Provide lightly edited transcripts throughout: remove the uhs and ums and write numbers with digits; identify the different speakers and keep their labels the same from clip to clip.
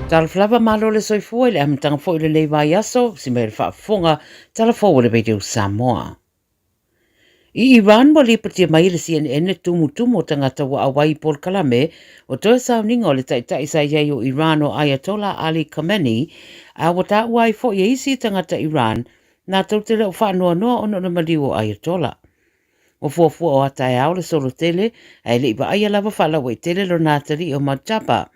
Speaker 1: Talofa lava malo le soifua i le amataga foi o lenei vaiaso, si mea le faafofoga, tala fou o le Radio Samoa. I Iran ua lipotia mai e le CNN le tumutumu o tagata ua auai i polokalame o toe sauniga o le taitai sa i ai o Iran o Ayatollah Ali Khamenei, a ua taua ai foi e isi tagata Iran latou te le o faanoanoa ona o le maliu o Ayatollah. Ua fuafua o a taeao le solo tele, ae le i vaaia lava faalauaitele lona atalii o Mojtaba.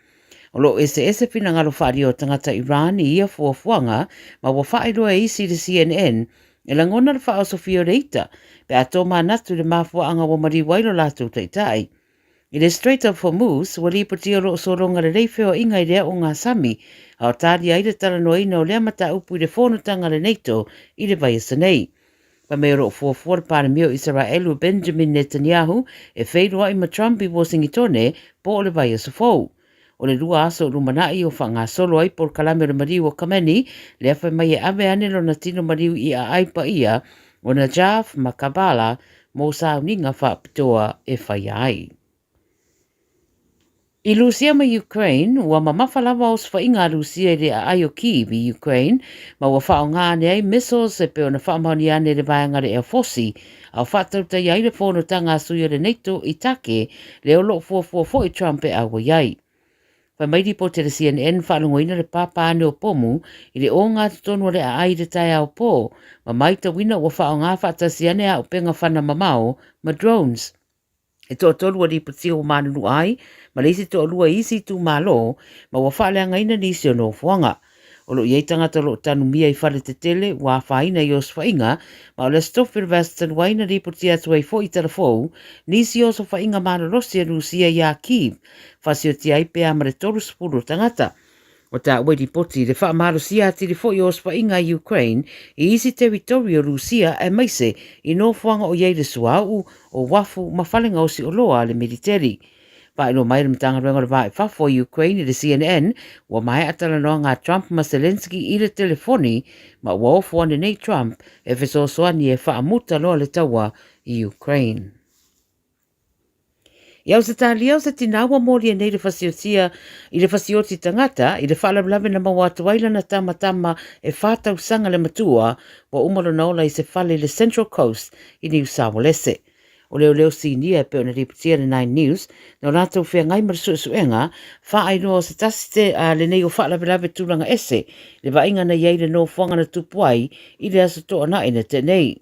Speaker 1: O lo o eseese finagalo faaalia o tagata Iran i ia fuafuaga, ma ua faailoa e isi i le CNN E lagona le faaosofia o le ita pe a tomanatu i le mafuaaga ua maliu ai lo latou taitai. I le Strait of Hormuz, ua lipotia o lo o sologa lelei feoaiga i le aoga sami, a o talia ai le talanoaina o lea mataupu i le fonotaga a le NATO i le vaiaso nei. Fai mai o lo o fuafua le Palemia o Isaraelu o Benjamin Netanyahu e feiloai ma Trump i Uasingitone po o le vaiaso fou. O le lua aso o lumanai o faagasolo ai polokalame o le maliu o Khamenei, lea fai mai e ave ane lona tino maliu i aai paia o Najaf ma Karbala mo sauniga faapitoa e faia ai. I Lusia ma Ukraine, ua mamafa lava osofaiga a Lusia i le aai o Kyiv i Ukraine, ma ua faaaoga ane ai missiles e pei ona faamaonia ane e le vaega a le Air Force a o faatautaia ai le fonotaga a sui o le NATO i Take, lea o lo o fuafua foi Trump e auai ai. Fai mai lipoti a le CNN, faalogoina le pāpā ane o pomu i le ogatotonu o le aai i le taeao pō, ma maitauina ua faaaoga faatasi ane auupega fana mamao ma drones. E toatolu ua lipotia ua manunua ai, ma le isi toalua i isi itumalo, ma ua faaleagaina nisi o nofoaga. O lo o i ai tagata o lo o tanumia i fale tetele ua afaina i osofaiga, ma o le Aso Tofi o le vaiaso talu ai na lipotia atu ai foi i Talafou nisi o osofaiga malolosi a Rusia iā Kyiv, fasiotia ai pea ma le 30 o tagata. Ua taua i lipoti le faamalosia atili foi o osofaiga a Ukraine i isi teritori o Rusia aemaise i nofoaga o i ai le suauu, o uafu ma fale gaosi oloa a le militeri. Faailoa mai e le Matagaluega o le Va i Fafo a Ukraine i le CNN, ua maea talanoaga a Trump ma Zelenskyy i le telefoni, ma ua ofo ane nei Trump e fesoasoani e faamuta loa le taua i Ukraine. I Ausetalia, o se tinā ua molia nei le fasiotia i le fasioti tangata i le faalavelave na maua atu ai lana tamatama e whā tausaga le matua ua uma lona ola i se fale i le Central Coast i Niu Sawalese. O leoleo sinia e pei ona lipotia le Nine News, na o latou feagai ma le suesuega, faailoa o se tasi te a lenei o faalavelave tulaga ese, le vaaiga na i ai le nofoaga na tupu ai i le aso Toonai na tea nei.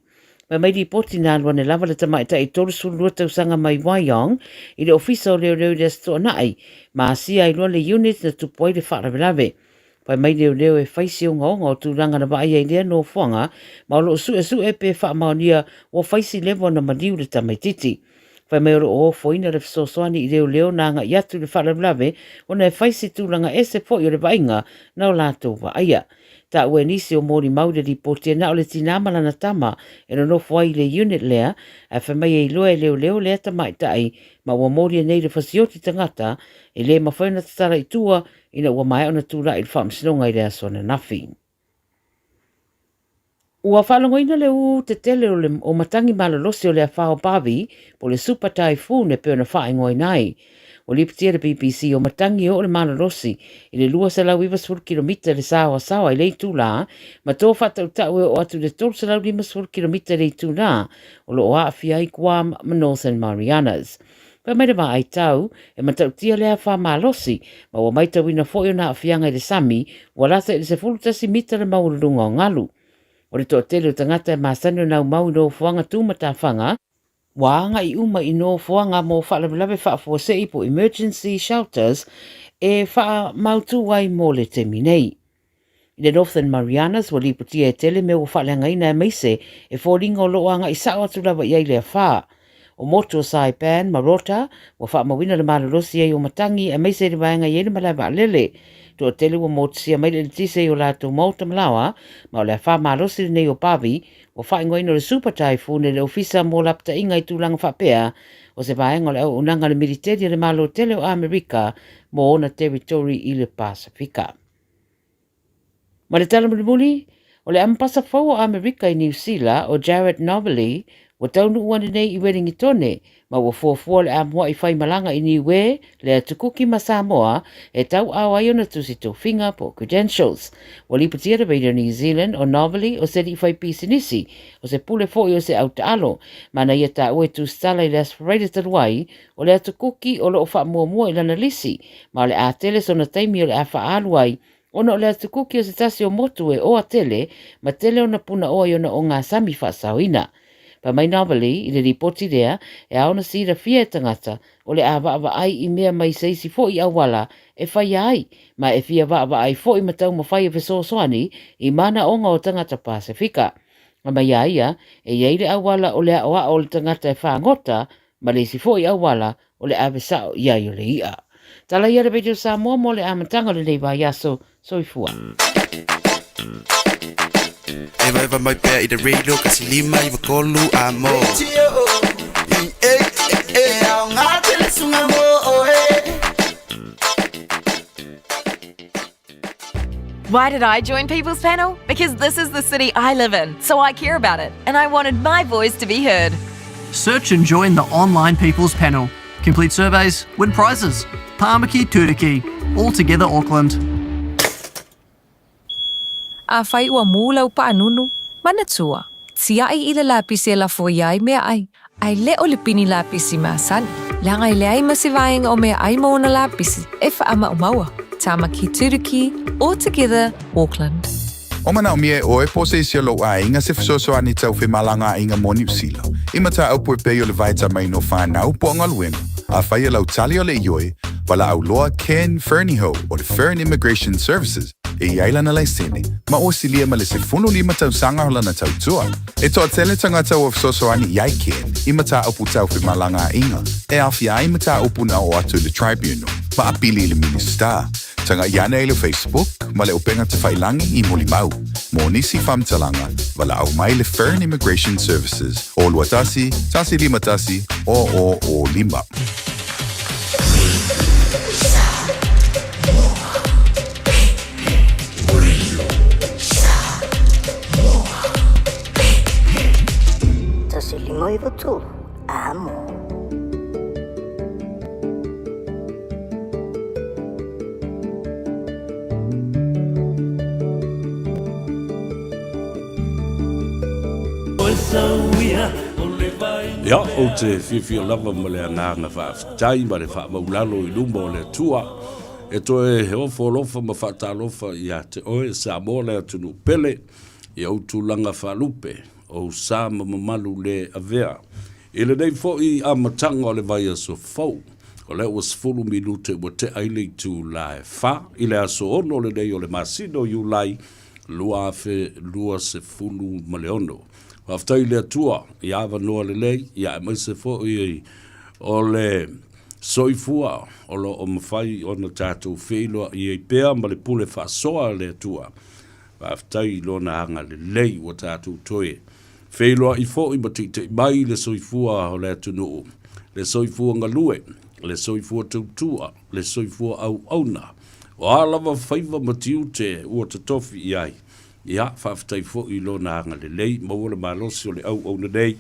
Speaker 1: Fai mai lipoti na alu ane lava le tamaitai 32 tausaga mai Wyong i le ofisa o leoleo i le aso Toonai, ma asia ai loa le unit na tupu ai le faalavelave. Fai mai leoleo e fai se ogaoga o tulaga na vaaia i lea nofoaga, ma o lo o suesue pe faamaonia ua fai si lewa ona maliu le tamaititi. Fai mai o lo o ofoina le fesoasoani i leoleo na agai atu i le faalavelave ona e fai si tulaga ese foi o le vaaiga na o latou vaaia. Taua e nisi o molimau i le lipoti e na o le tinā ma lana tama e nonofo ai i le unit lea, ae fai mai e iloa e leoleo lea tamaitai ma ua molia nei le fasioti tagata e le mafai ona tatala i tua ina ua maea ona tulai i le faamasinoga i le aso ananafi. Ua faalogoina le ū tetele o, le, o matagi malolosi o le afao Bavi, po o le Super Typhoon e pei ona faaigoaina ai. Ua lipotia le BBC o matagi e oo le malolosi i le 290 kilomita i le saoasaoa i le itulā, ma tō faatautau e oo atu i le 350 kilomita i le itulā, o lo o aafia ai Guam ma Northern Marianas. Fai mai le vaai tau, e matautia le afa malosi, ma ua maitauina foi ona aafiaga i le sami, ua lata i le 11 mita le maualuluga o galu. O le toatele o tagata e masani ona aumau i nofoaga tu matafaga, ua agai uma i nofoaga mo faalavelave faafuasei po emergency shelters e faamautu ai mo le taimi nei. I le Northern Marianas, ua lipotia e tele mea ua faaleagaina aemaise e foliga o lo o agai sao atu lava i ai le afā. O motu o Saipan ma Rota, ua faamauina le malolosi ai o matagi aemaise i le vaega i ai le malae vaalele. Toatele ua motusia mai le eletise i o latou maota ma laoa, ma o le afā malosi lenei o Bavi, ua faaigoaina o le Super Typhoon e le Ofisa mo Lapataiga i tulaga faapea, o se vaega o le auaunaga a le militeli a le Malo tele o Amerika mo ona territory i le Pasefika. Ma le tala mulimuli, o le amepasa fou o Amerika i Niu Sila, o Jared Novelli, Ua taunuu ane nei i Welingitone, ma ua fuafua le a mua'i faimalaga i Niue, le Atu Kuki ma Samoa e tau'ao ai ona tusi tofiga po o credentials. Ua lipotia le Radio New Zealand o Novelly o se alii faipisinisi, o se pule fo'i o se autaalo, ma na ia taua i tusitala i le Aso Faraile talu ai, o le Atu Kuki o lo o faamuamua i lana lisi, ma o le a tele sona taimi o le a faaalu ai ona o le Atu Kuki o se tasi o motu e oa tele ma tele ona punaoa i ona ogasami faasaoina. Fai mai Novelly i le lipoti lea, e ao ona silafia e tagata o le a vaavaai i mea mai se isi fo'i auala e faia ai, ma e fia vaavaai fo'i ma taumafai e fesoasoani i manaoga o tagata Pasefika. Fai mai a ia, e i ai le auala o le aʻoaʻo o le tagata e fagota ma le isi fo'i auala o le ave sa'o i ai o le i'a. Tala ia le Radio Samoa mo le amataga o lenei vaiaso. Soifua.
Speaker 2: Evaeva mai pea i le radio kasi 593 a mo.
Speaker 3: Why did I join People's Panel? Because this is the city I live in, so I care about it, and I wanted my voice to be heard.
Speaker 4: Search and join the online People's Panel. Complete surveys, win prizes. Tāmaki Turuki, all together Auckland.
Speaker 5: Afai ua mū lau paanunu, manatua, tiaʻi i le lapisi e lafo ia ai meaʻai, a e le o le pini lapisi masani, leaga e leai ma se vaega o meaʻai ma ona lapisi e faamaumauа. Tāmaki Turuki, all together Auckland.
Speaker 2: O manaomia e ʻoe po o se isi o lou ʻaiga se fesoasoani tau femalagaaiga mo Niu Sila, i mataupu e pei o le vaetamaina o whanau po o galuega, afai e lau tali o le ioe, valaau loa Ken Fernihough o le Fern Immigration Services e i ai lana laisene, ma ua silia ma le 15 tausaga o lana tautua. E toatele tagata ua fesoasoani i ai Ken i mataupu tau femalagaaiga e aofia ai mataupu na oo atu i le Tribunal ma apili i le Minisita. Tagaʻi ane i le Facebook ma le upega tafailangi i Mulimau. Mo nisi faamatalaga, valaau mai le Fern Immigration Services o 21 151 0005.
Speaker 6: 153, amo.
Speaker 7: Ia, ou te fiafia lava ma le agaga faafetai ma le faamaulalo i luma o le Atua e toe ofo alofa ma faatalofa ia te oe Samoa le atunuu pele i ou tulaga faalupe, ou sa ma mamalu le avea. I lenei foi amataga o le vaiaso fou, o lea ua 10 minute ua tea ai le itula e fa i le aso 6 lenei o le masina o Iulai 2026. Faafetai i le Atua i avanoa lelei, ia aemaise foi o le soifua o lo o mafai ona tatou feiloai ai pea ma le pule faasoa a le Atua. Faafetai i Lona agalelei ua tatou toe feiloai foi ma teitei mai le soifua o le atunuu, le soifua galue, le soifua tautua, le soifua auauna. O a lava faiva ma tiute ua totofi i ai, ia, faafetai foi i Lona agalelei, maua le malosi o le auauna nei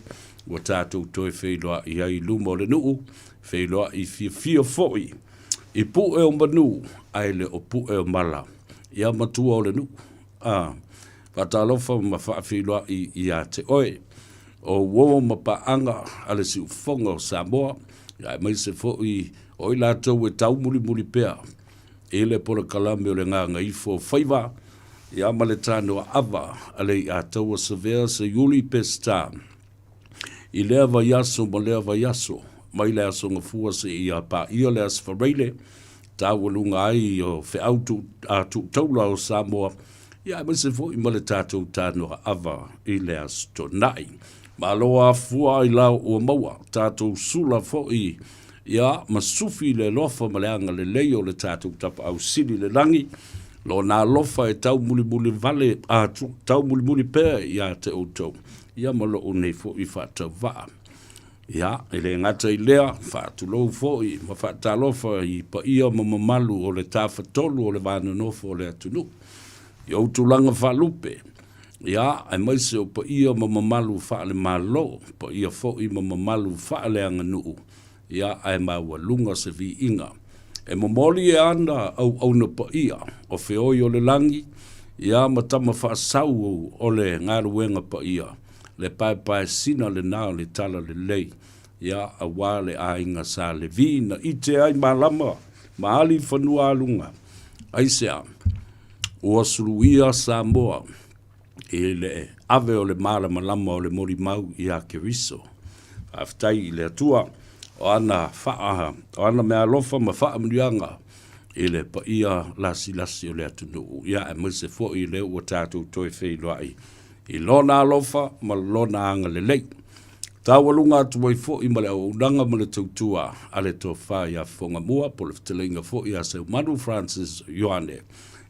Speaker 7: ua tatou toe feiloai ai i luma o le nuu, feiloai fiafia foi i pue o manu ae le o pue o mala. Ia matua o le nuu, a, faatalofa ma faafeiloai ia te oe. O uo ma paaga a le siufofoga o Samoa, aemaise foi o i latou e taumulimuli pea i le polokalame o le Gagaifo Faiva, ia ma le tanoa ava a le Iataua Savea Seiuli Peseta i lea vaiaso ma lea vaiaso, mai le Aso Gafua seia paia le Aso Faraile, taualuga ai o feau tuutaula o Samoa, ia aemaise foi ma le tatou tanoa ava i le Aso Toonai. Malo afua ai la ua maua tatou sula foi ia ma sufi le alofa ma le agalelei o le tatou Tapaau Sili i le lagi, Lona alofa e taumulimuli vale, a, taumulimuli pea ia te outou, ia ma lou nei foi faatauvaa. Ia, e le gata i lea, faatulou foi ma faatalofa i paia ma mamalu o le Tafatolu o le Va Nonofo o le atunuu. I ou tulaga faalupe, Ia, aemaise o paia ma mamalu faale-Malo, paia foi ma mamalu faaleaganuu, ia, ae maualuga se viiga. E momoli e ana auauna paia o feoi o le lagi, ia, ma tama faasau o le galuega paia, le paepaesina lena o le talalelei, ia, aua le aiga Sa Levi na ite ai malama ma ali fanua aluga. Aisea? Ua suluia Samoa i le ave o le malamalama o le molimau iā Keriso. Faafetai i le Atua o ana faa, o ana meaalofa ma faamanuiaga i le paia lasilasi o le atunuu, ia aemaise foi lea ua tatou toe feiloai i Lona alofa ma Lona agalelei. Taualuga atu ai foi ma le auaunaga ma le tautua a le Tofa ia Fofogamua po o le fetalaiga foi ia Seumanu Francis Ioane.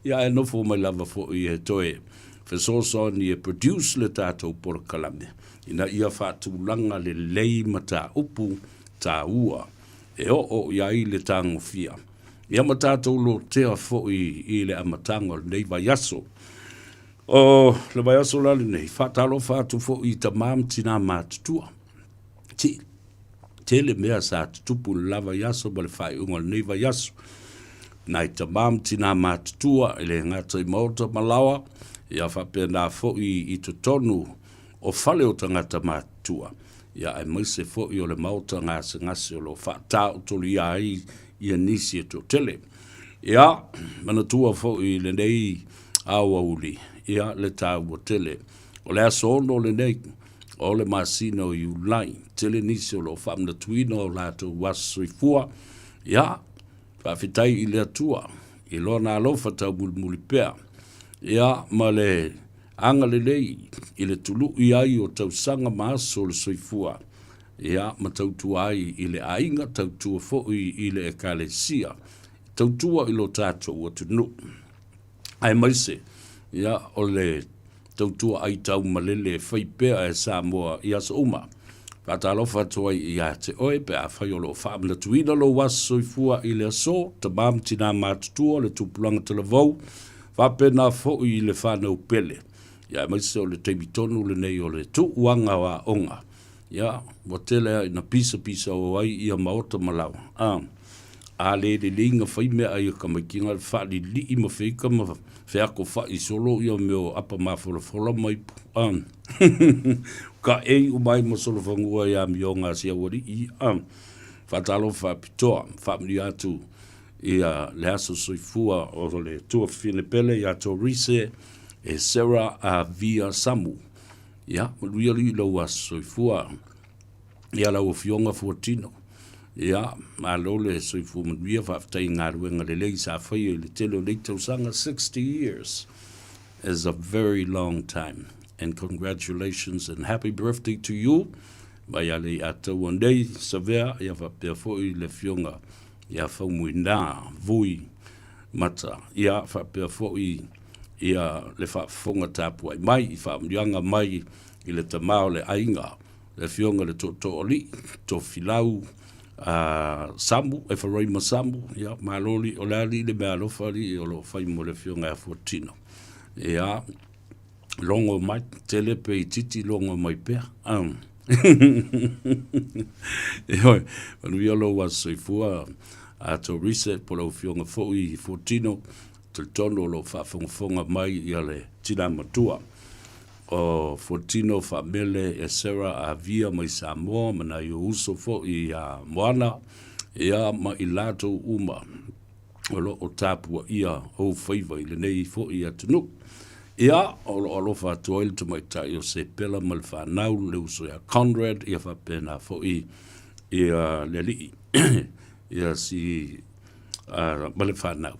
Speaker 7: Ia ae nofo mai lava foi e toe fesoasoani e produce le tatou polokalame ina ia faatulaga lelei mataupu taua e oo i ai le tagofia ia ma tatou lotea foi i le amataga o lenei vaiaso. O le vaiaso la lenei, faatalofa atu foi i tamā ma tinā matutua. Ti, tele mea sa tutupu i le la vaiaso ma le faaiuga o lenei vaiaso. Nai tamā ma tinā matutua e le gata i maota ma laoa, ia faapena foi i totonu o fale o tagata matutua, ia aemaise foi o le maota gasegase o lo o faataotolia ai ia nisi e toatele. Ia, manatua foi i lenei aoauli, ia, le taua tele. O le aso 6 lenei o le masina o Iulai, tele nisi o lo o faamanatuina o latou aso soifua. Ia, faafetai i le Atua i Lona alofa taumulimuli pea, ia, ma le agalelei i le tului ai o tausaga ma aso o le soifua, ia, ma tautua ai i le aiga, tautua foi i le Ekalesia, tautua i lo tatou atunuu. Aemaise, ia, o le tautua aitaumalele e fai pea e Samoa i aso uma. Faatalofa atu ai ia te oe pe afai o lo o faamanatuina lou aso soifua i le aso, tama ma tinā matutua, le tupulaga talavou, faapena foi i le fanau pele. Ia, aemaise o le taimi tonu lenei o le tuuaga o aoga. Ia, ua tele lava ina pisapisao ai ia maota ma laoa. A, a le lelei na fai meaai a tamaiti na faalilii ma feita ma feakofa'i solo ia mea o apa mafolafola ma ipu. A, kaʻei uma ai ma solofanua i amioga a si aualii. A, faatalofa faapitoa, faamanuia atu ia le aso soifua o le tuafafine pele ia Torise e Sarah Avia Samu. Ia, manuia alii lou aso soifua. Ia lau Afioga Fuatino. Ia, malo le soifua manuia, faafetai i galuega lelei sa faia i le tele o nei tausaga, 60 years is a very long time. And congratulations and happy birthday to you. Mai a le Ataua nei, Savea, ia faapea foi le Afioga ia Faumuina Vui Mata, ia faapea foi ia le faafofoga tapuai mai i faamanuiaga mai i le tama o le aiga, le Afioga i le Tootooalii, Tofilau Samu, Efaraima Samu, ia malo alii, o le a alii le meaalofa alii o lo o fai mo le Afioga ia Fuatino. Ia, logo mai, tele pe itiiti logo mai pea. Ioe, manuia lou aso soifua, a Torise, po o lau Afioga foi Fuatino, talitonu o lo o faafogafoga mai ia le tina matua o Fuatino Faamele Esera Avia mai Samoa ma nai ou uso foi ia Moana ia ma i latou uma o lo o tapuaia ou faiva i lenei foi atunuu. Ia, o lo o alofa atu ai le tamaitai o Sepela ma le fanau, le uso ia Conrad, ia faapena foi ia le alii, ia si ma le fanau,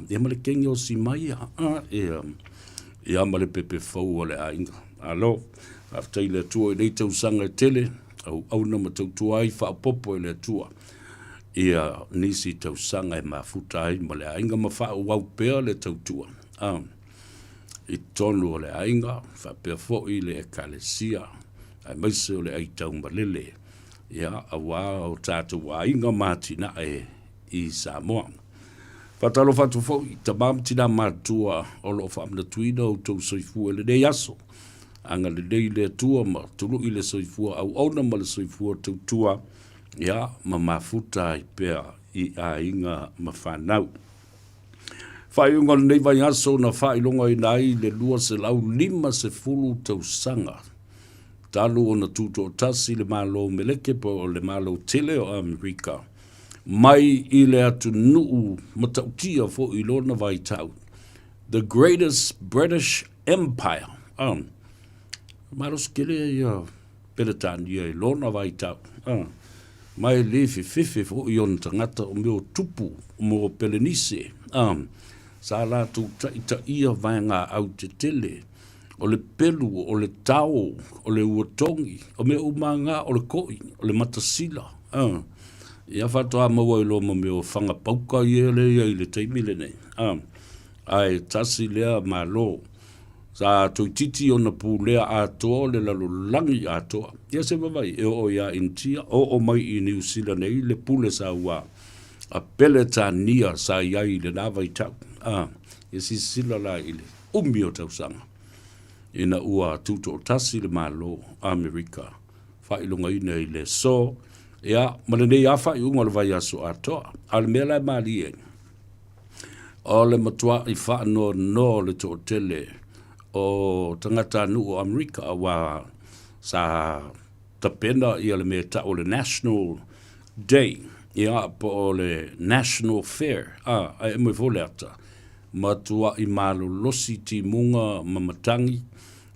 Speaker 7: ia ma le kenge o Simaia, ia, ia ma le pepe fou o le aiga. Malo, faafetai i le Atua i nei tausaga e tele, auauna ma tautua ai faaopoopo e le Atua ia nisi tausaga e mafuta ai ma le aiga ma faaauau pea le tautua i totonu o le aiga, faapea foi le Ekalesia, aemaise o le aitaumalele, ia, aua o tatou aiga ma atinae i Samoa. Faatalofa atu foi i tama ma tina matutua o lo o faamanatuina outou soifua i lenei aso. Agalelei le Atua ma tului le soifua auauna ma le soifua tautua, ia, ma mafuta ai pea i aiga ma fanau. Faaiuga o lenei vaiaso na faailogaina ai le 250 tausaga talu ona tutoatasi le Malo Meleke po o le Malo tele o Amerika mai i le atunuu matautia foi i lona vaitau, the greatest British Empire. Oh, malosi tele ia Peretania i lona vaitau. Oh, ma e le fefefe foi ona tagata o mea o tupu mo Pelenise. Oh, sa latou taitaia vaegaau tetele o le pelu, o le tao, o le uatogi, o mea uma lava o le koi, o le matasila. Uh. Ia faatoa maua i loa ma mea o fanga pauka ia le ia i le taimi lenei. Uh. Ae tasi lea malo. Sa toeitiiti ona pulea atoa o le lalolagi atoa. Ia se vavai e oo ia Initia, oo mai i Niu Sila nei le pule sa ua a Peletania sa i ai i lena vaitau. Uh. Ia silasila la i le umi o tausaga ina ua tutoatasi le Malo Amerika faailogaina i le aso, ia, ma lenei lava faaiuga o le vaiaso atoa. A o le mea la e malie ai, o le matuaʻi faanoanoa o le toatele o tagatanuu o Amerika, aua sa tapena ia le mea e tau o le National Day, ia, po o le National Fair, a, ae aumai foi le ata, matuaʻi malolosi timuga ma matagi,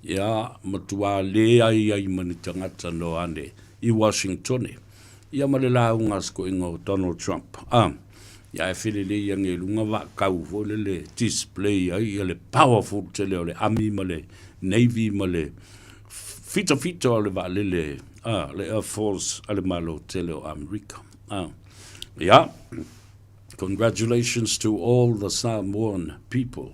Speaker 7: ia, matuā leai ai ma ni tagata noa ane i Washingtone, ia ma le lauga a se koʻiga o Donald Trump, a, ia ae felelei ane i luga vaakau foi lele display ai ia le powerful tele o le Army ma le Navy ma le fitafita o le vaalele, a, le Air Force a le Malo tele o Amerika. A, ia, congratulations to all the Samoan people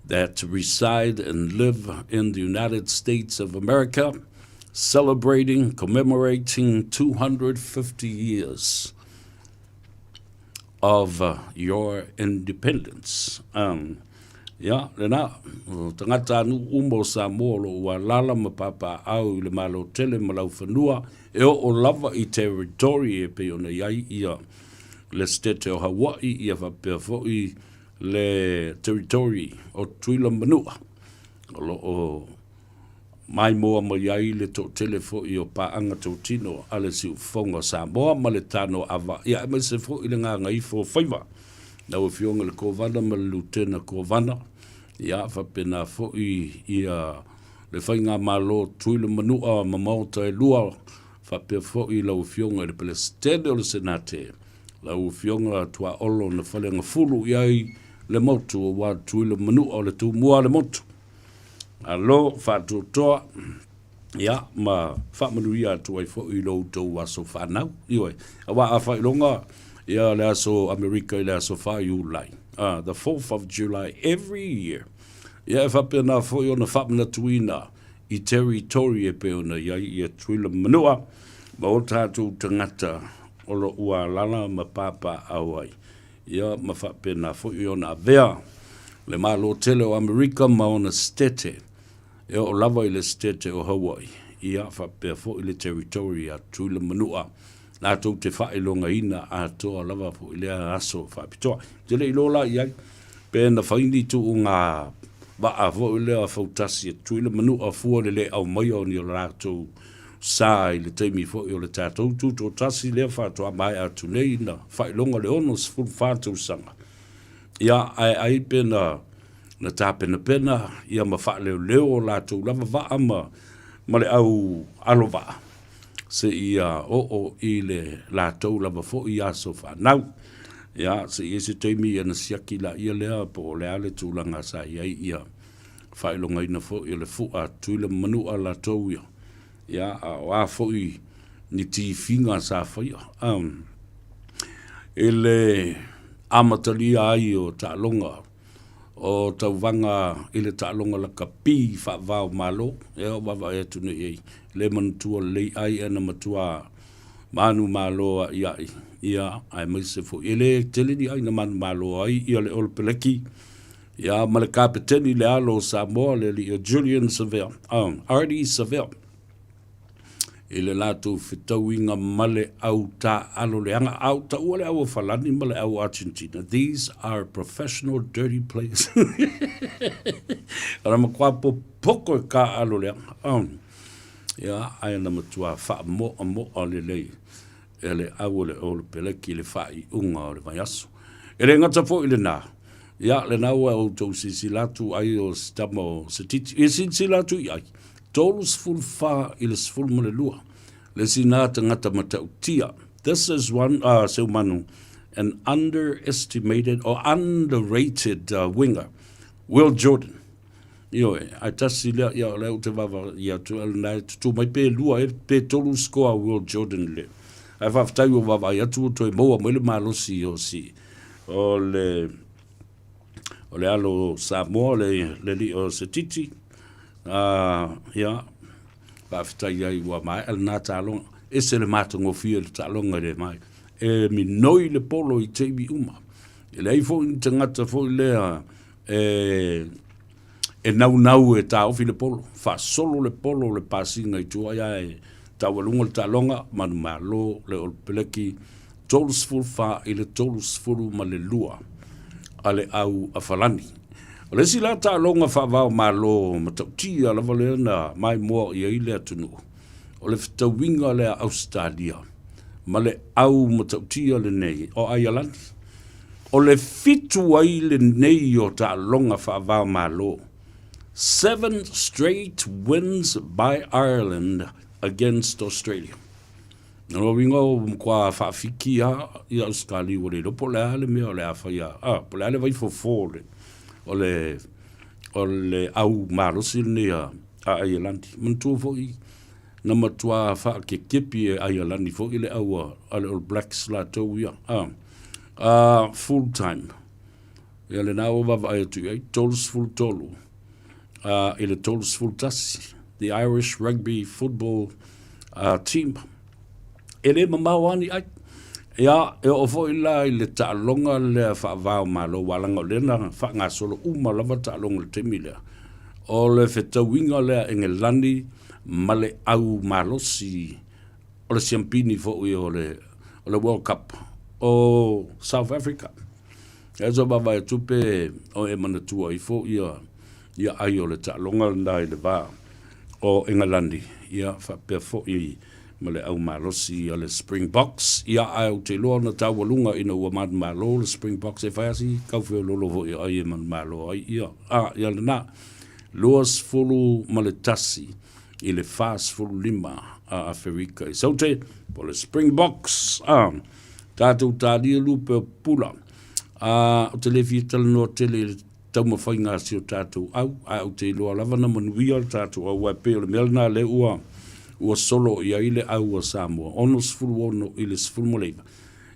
Speaker 7: that reside and live in the United States of America, celebrating, commemorating 250 years of your independence. Um, ia, lena, o tagata anu uma o Samoa o lo o ua lala ma pāpāʻau i le Malo tele ma laufanua, e oo lava i territory e pei ona i ai ia le Setete o Hawaii, ia faapea foi le territory o Tutuila ma Manua, o lo o maimoa mai ai le toatele foi o paaga totino a le Siufofoga o Samoa ma le Tano Ava, ia aemaise foi le Gagaifo o Faiva, lau Afioga i le Kovana ma le Lutena Kovana, ia faapena foi ia le Faigamalo Tutuila Manua ma Maota e lua, faapea foi lau Afioga i le Peresetene o le Senate, lau Afioga Tuaolo na Faleagafulu i ai le motu aua Tutuila Manua o le Tumua o le motu. Malo faatoatoa, ia, ma faamanuia atu ai foi i lo outou aso fanau. Ioe, aua a faailoga, ia le aso Amerika i le aso 4 Iulai, the 4th of July every year. Ia e faapena foi ona faamanatuina i territory e pei ona i ai ia Tutuila ma Manua ma o tatou tagata o lo ua alala ma papaaao ai. Ia ma faapena foi ona avea le Malo tele o Amerika ma ona Setete e oo lava i le Setete o Hawaii, ia faapea foi le Territory a Tutuila Manua, latou te faailogaina atoa lava foi lea aso faapitoa. Ou te le iloa la i ai pe na fai ni tuuga vaa foi lea fautasi a Tutuila Manua fua le le aumaia o ni o latou sa i le taimi foi o le tatou tutoatasi lea faatoa maea atu nei na faailoga le 64 tausaga. Ia, ae ai pe na, na tapenapena ia ma faaleoleo o latou lava vaa ma, ma le au alo vaa seia oo i le latou lava foi aso fanau. Ia, se i ai se taimi ia na siaki laia lea po o le a le tulaga sa i ai ia faailogaina foi o le fua a Tutuila ma Manua latou ia, ia, a o a foi ni tifiga sa faia um, i le amatalia ai o taaloga o tauvaga i le taaloga lakapi faava o Malo, ia o vaavaai atu nei i ai, le manatua lelei ai ana matua. Manumalo aʻiaʻi, ia, aemaise foi e lē tele ni ʻai na manumalo ai ia le Olopeleki, ia, ma le Kapeteni le alo o Samoa le alii o Julian Savea, um, Ardie Savea, i le latou fetauiga ma le au taaalo leaga a ou taua le au a Falani ma le au a Argentina, these are professional dirty players. O le matua popoko e taaalo leaga. Um, ia, ae na matua faamoamoa lelei e le au o le Olopeleki i le faaiuga o le vaiaso. E le gata foi i lena, ia, lena ua outou silasila atu ai o se tama o se titi. Ia silasila atu i ai, 34 i le 12, le isi na tagata matautia. This is one, Seumanu, an underestimated or underrated winger, Will Jordan. Ioe, ae tasi lea, ia, o lea ou te vaavaai atu, lena e tutū mai pe lua e, pe tolu score a Will Jordan le. Ae faafetai ua vaavaai atu ua toe maua mai le malosi o si, o le, o le alo o Samoa, le, le alii o Setiti. Ia, faafetai ai ua maea lena taaloga. Ese le matagofie o le taaloga i le mai. E minoi le polo i taimi uma. E leai foi ni tagata foi lea, e, e naunau e taofi le polo, faasolo le polo o le pasiga i tua ia e taualuga le taaloga, manumalo le Olopeleki 34 i le 32 a le au a Falani. O le isi la taaloga faavao malo matautia lava lea na maimoa i ai le atunuu, o le fetauiga lea a Ausetalia ma le au matautia lenei o Aialani. O le fitu ai lenei o taaloga faava-o-Malo, seven straight wins by Ireland against Australia. O lona uiga ua matua faafiki lava ia Ausetalia ua le iloa po o le a le mea o le a fai a, po o le a le vaifofo o le, o le, o le au malosi lenei a Aielandi. Manatua foi na matua faakekepi e Aialani foi le au a le All Blacks latou ia. Full time. Ia lena ua vaavaai atu i ai, 33 i le 31, the Irish Rugby Football Team. E le mamao lava ni ai. Ia, e oo foi la i le taaloga lea faava-o-Malo, aua leaga o lea na faagasolo uma lava taaloga i le taimi lea. O le fetauiga lea Engelani ma le au malosi o le siampini foi o le, o le World Cup o South Africa. E so vaavaai atu pe o e manatua ifo ia, ia ai o le taaloga lena i le va o Engelani, ia faapea foi ma le au malosi a le Springboks. Ia ae ou te iloa na taualuga ina ua manumalo le Springboks e fai lava si kaufeololo foi o ai e manumalo ai. Ia, a, ia lena. 21 i le 45 a Aferika i Saute, po o le Springboks. A, tatou talia lupe o pula. A, ou te le fia talanoa tele i le taumafaiga a si o tatou au, ae ou te iloa lava na manuia le tatou au, aua e pei o le mea lena lea ua, ua solo i ai le au a Samoa, 66 i le 19.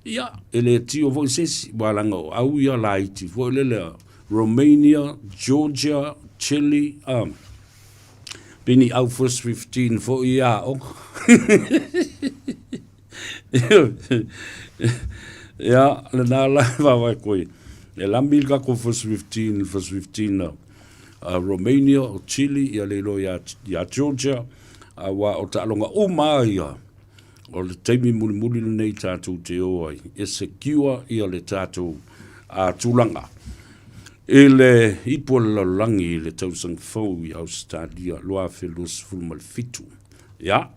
Speaker 7: Ia, e le tio foi se isi, aua leaga o au ia laiti foi lele a Romania, Georgia, Chile, a, pei ni au first 15 foi ia aoga. Ia, lena la e vaavaai koe. E lami le tatou first 15, first 15 a, a Romania, o Chile, ia le iloa ia, ia Georgia, aua o taaloga uma lava ia, o le taimi mulimuli lenei tatou te o ai, e secure ia le tatou tulaga i le ipu o le lalolagi i le tausaga fou i Ausetalia 2027. Ia,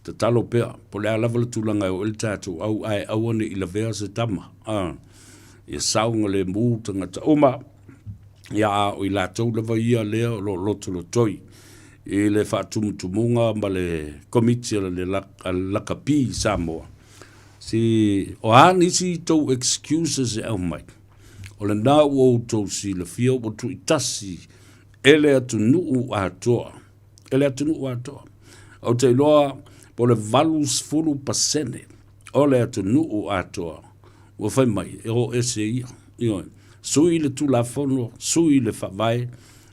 Speaker 7: tatalo pea, po o le a lava le tulaga e oo ai le tatou au, ae aua ne i lavea se tama, ia saogalemu tagata uma. Ia, a o i latou lava ia lea o lo o lotolotoi i le faatumutumuga ma le Komiti a le Lakapi i Samoa, si o a nisi tou excuses e aumai, o lena ua outou silafia ua tuuitasi e le atunuu atoa, e le atunuu atoa. Ou te iloa po o le 80% o le atunuu atoa ua fai mai e o ese ia. Ioe. Sui le Tulafono, sui le Faavae,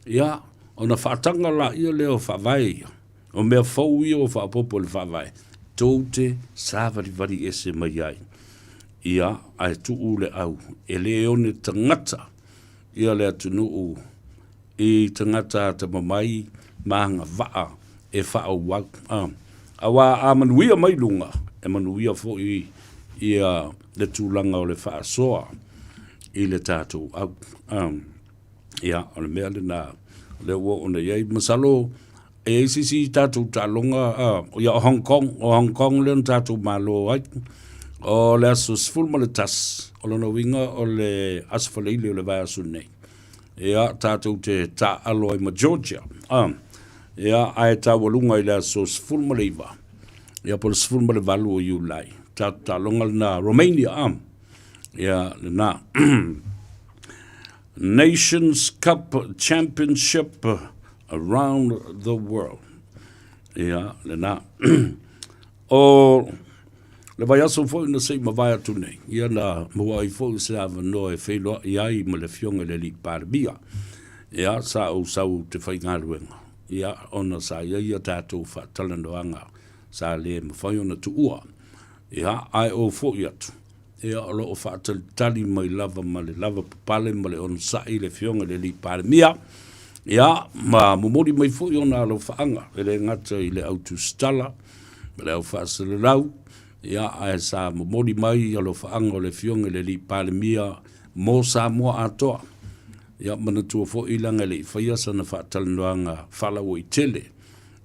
Speaker 7: ia, ona faataga laia lea o Faavae ia, o mea fou ia ua faaopoopo i le Faavae. tou te sāvalivali ese mai ai, ia, ae tuu le au, e lē one tagata ia le atunuu i tagata atamamai ma agavaa e faaauau. Auā a manuia mai luga, e manuia foi ia le tulaga o le faasoa i le tatou au. Ia, o le mea lena lea ua oo ona i ai. Masalo e i ai se isi tatou taaloga, ia o Hong Kong, o Hong Kong lea na tatou malo ai. O le aso 11, o lona uiga o le Aso Faraile o le vaiaso nei. Ia, tatou te taaalo ai ma Georgia. Ia, ae taualuga i le aso 19, ia po o le 18 o Iulai. Tatou taaloga lena Romania, ia, lena. Nations Cup Championship around the world. Ia, lena. O le vaiaso foi na se i mavae atu nei, ia na maua ai foi se avanoa e feiloai ai ma le Afioga i le Alii Palemia. Ia, sa ou sau ou te faigaluega, ia, ona sa i ai a tatou faatalanoaga sa le mafai ona tuua. Ia, ae ou foi atu, ia, o lo o faatalitali mai lava ma le lavapapale ma le onosai le Afioga i le Alii Palemia, ia, ma momoli mai foi ona alofaaga, e le gata i le au tusitala ma le au faasalalau, ia, ae sa momoli mai alofaaga o le Afioga i le Alii Palemia mo Samoa atoa. Ia, manatua foi leaga e le i faia sana faatalanoaga faalauaitele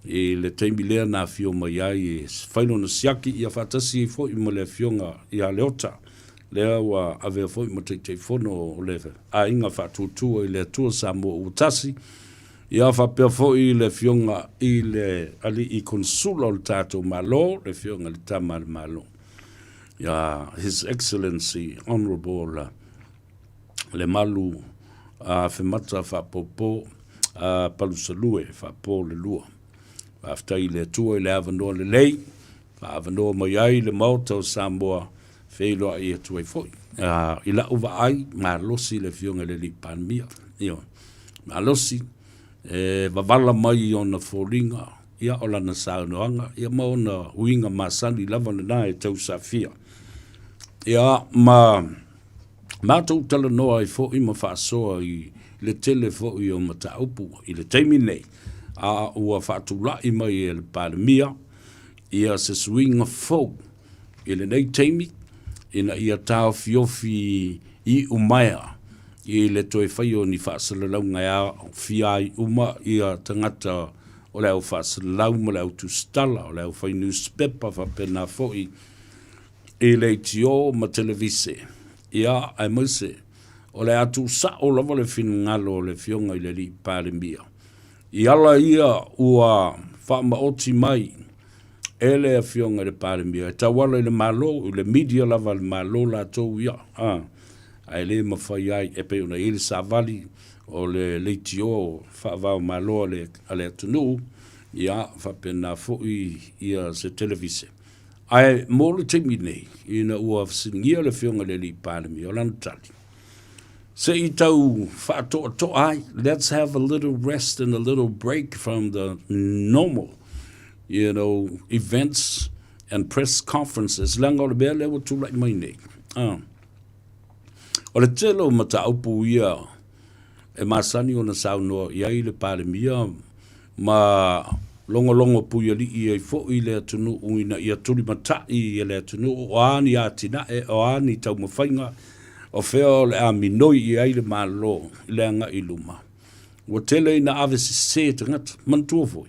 Speaker 7: I le taimi lea na afio mai ai e fai lona siaki ia faatasi ai foi ma le Afioga ia Leota, lea ua avea foi ma Taitaifono o le Aiga Faatuatua i le Atua Samoa ua Tasi, ia faapea foi le Afioga i le Alii Konesula o le tatou Malo, le Afioga i le Tama a le Malo, ia His Excellency Honourable Lemalu Afemata Faapopo Palusalue Faapo le Lua. Faafetai i le Atua i le avanoa lelei, faaavanoa mai ai le Maota o Samoa feiloai atu ai foi. I lau vaai, malosi le Afioga i le Alii Palemia. Ioe, malosi, e vavala mai i ona foliga, ia o lana saunoaga, ia ma ona uiga masani lava lena e tausafia. Ia, ma matou talanoa ai foi ma faasoa i le tele foi o mataupu i le taimi nei, a ua faatulai mai e le Palemia ia se suiga fou i lenei taimi ina ia taofiofi iumaea i le toe faia o ni faasalalauga e aofia ai uma ia tagata o le au faasalalau ma le au tusitala, o le au fai nusipepa faapena foi i leitio ma televise, ia, aemaise o le a tuusao lava le finagalo o le Afioga i le Alii Palemia i ala ia ua faamaoti mai e le Afioga i le Palemia e tauala i le Malo, i le media lava a le Malo latou ia, a, ae le mafai ai e pei ona i ai le savali o le leitio faava-o-Malo a le, a le atunuu, ia, faapena foi ia se televise. Ae mo le taimi nei, ina ua fesiligia le Afioga i le Alii Palemia, o lana tali, se i tau faatoatoa ai, let's have a little rest and a little break from the normal, you know, events and press conferences, leaga o le mea lea ua tulai mai nei. O le tele o mataupu ia e masani ona saunoa i ai le Palemia ma logologo puialii ai foi le atunuu ina ia tulimatai e le atunuu o a ni atinae, o a ni taumafaiga, o fea o le a minoi i ai le Malo i le agai i luma. Ua tele ina ave sese tagata. Manatua foi,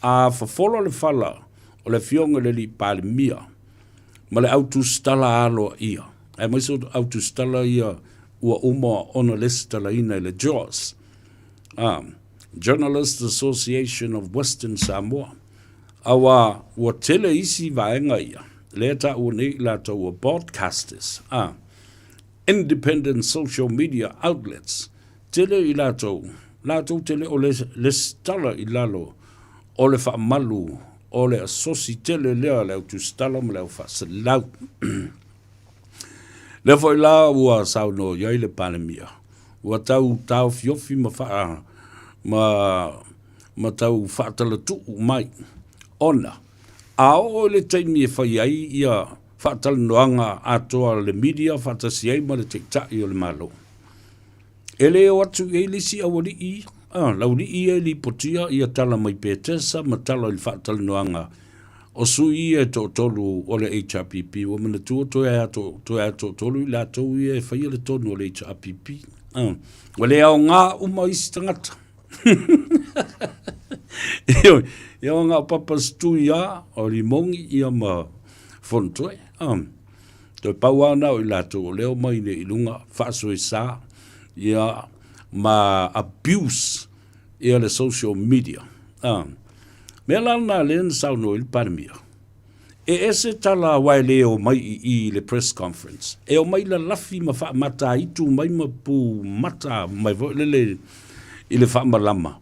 Speaker 7: a fofola le fala o le Afioga i le Alii Palemia ma le au tusitala aloaia, aemaise o au tusitala ia ua uma ona lesitalaina i le JAWS, Journalists Association of Western Samoa, auā ua tele isi vaega ia, lea e taua nei i latou ua broadcasters, independent social media outlets, tele i latou, latou te le o lesitala i lalo o le faamalu o le asosi tele lea a le au tusitala ma le au faasalalau. Lea foi la ua saunoa i ai le Palemia, ua tau taofiofi ma faa, ma, ma tau faatalatuu mai ona A oo i le taimi e fai ai ia faatalanoaga atoa a le media faatasi ai ma le Taitai o le Malo, e le o atu i ai le isi aualii ia, a, le aualii ia e lipotia ia tala mai Petesa ma tala i le faatalanoaga o sui ia e toatolu o le HRPP. Ua manatua toe a toe a toatolu i latou ia e faia le tonu o le HRPP. A, ua le aoga uma isi tagata. Ioe, ia o ngā papa stui a, o Limongi ia ma Fonotoe. Um, toe pau a nao i latou o leo mai le i lunga faasoesa ia ma abuse ia le social media. Um, mea la na lea na saunoa i le Palemia. E ese tala aua e le omai i i i le press conference. E omai lalafi ma faamataitu mai ma pu mata mai foi lele i le faamalama.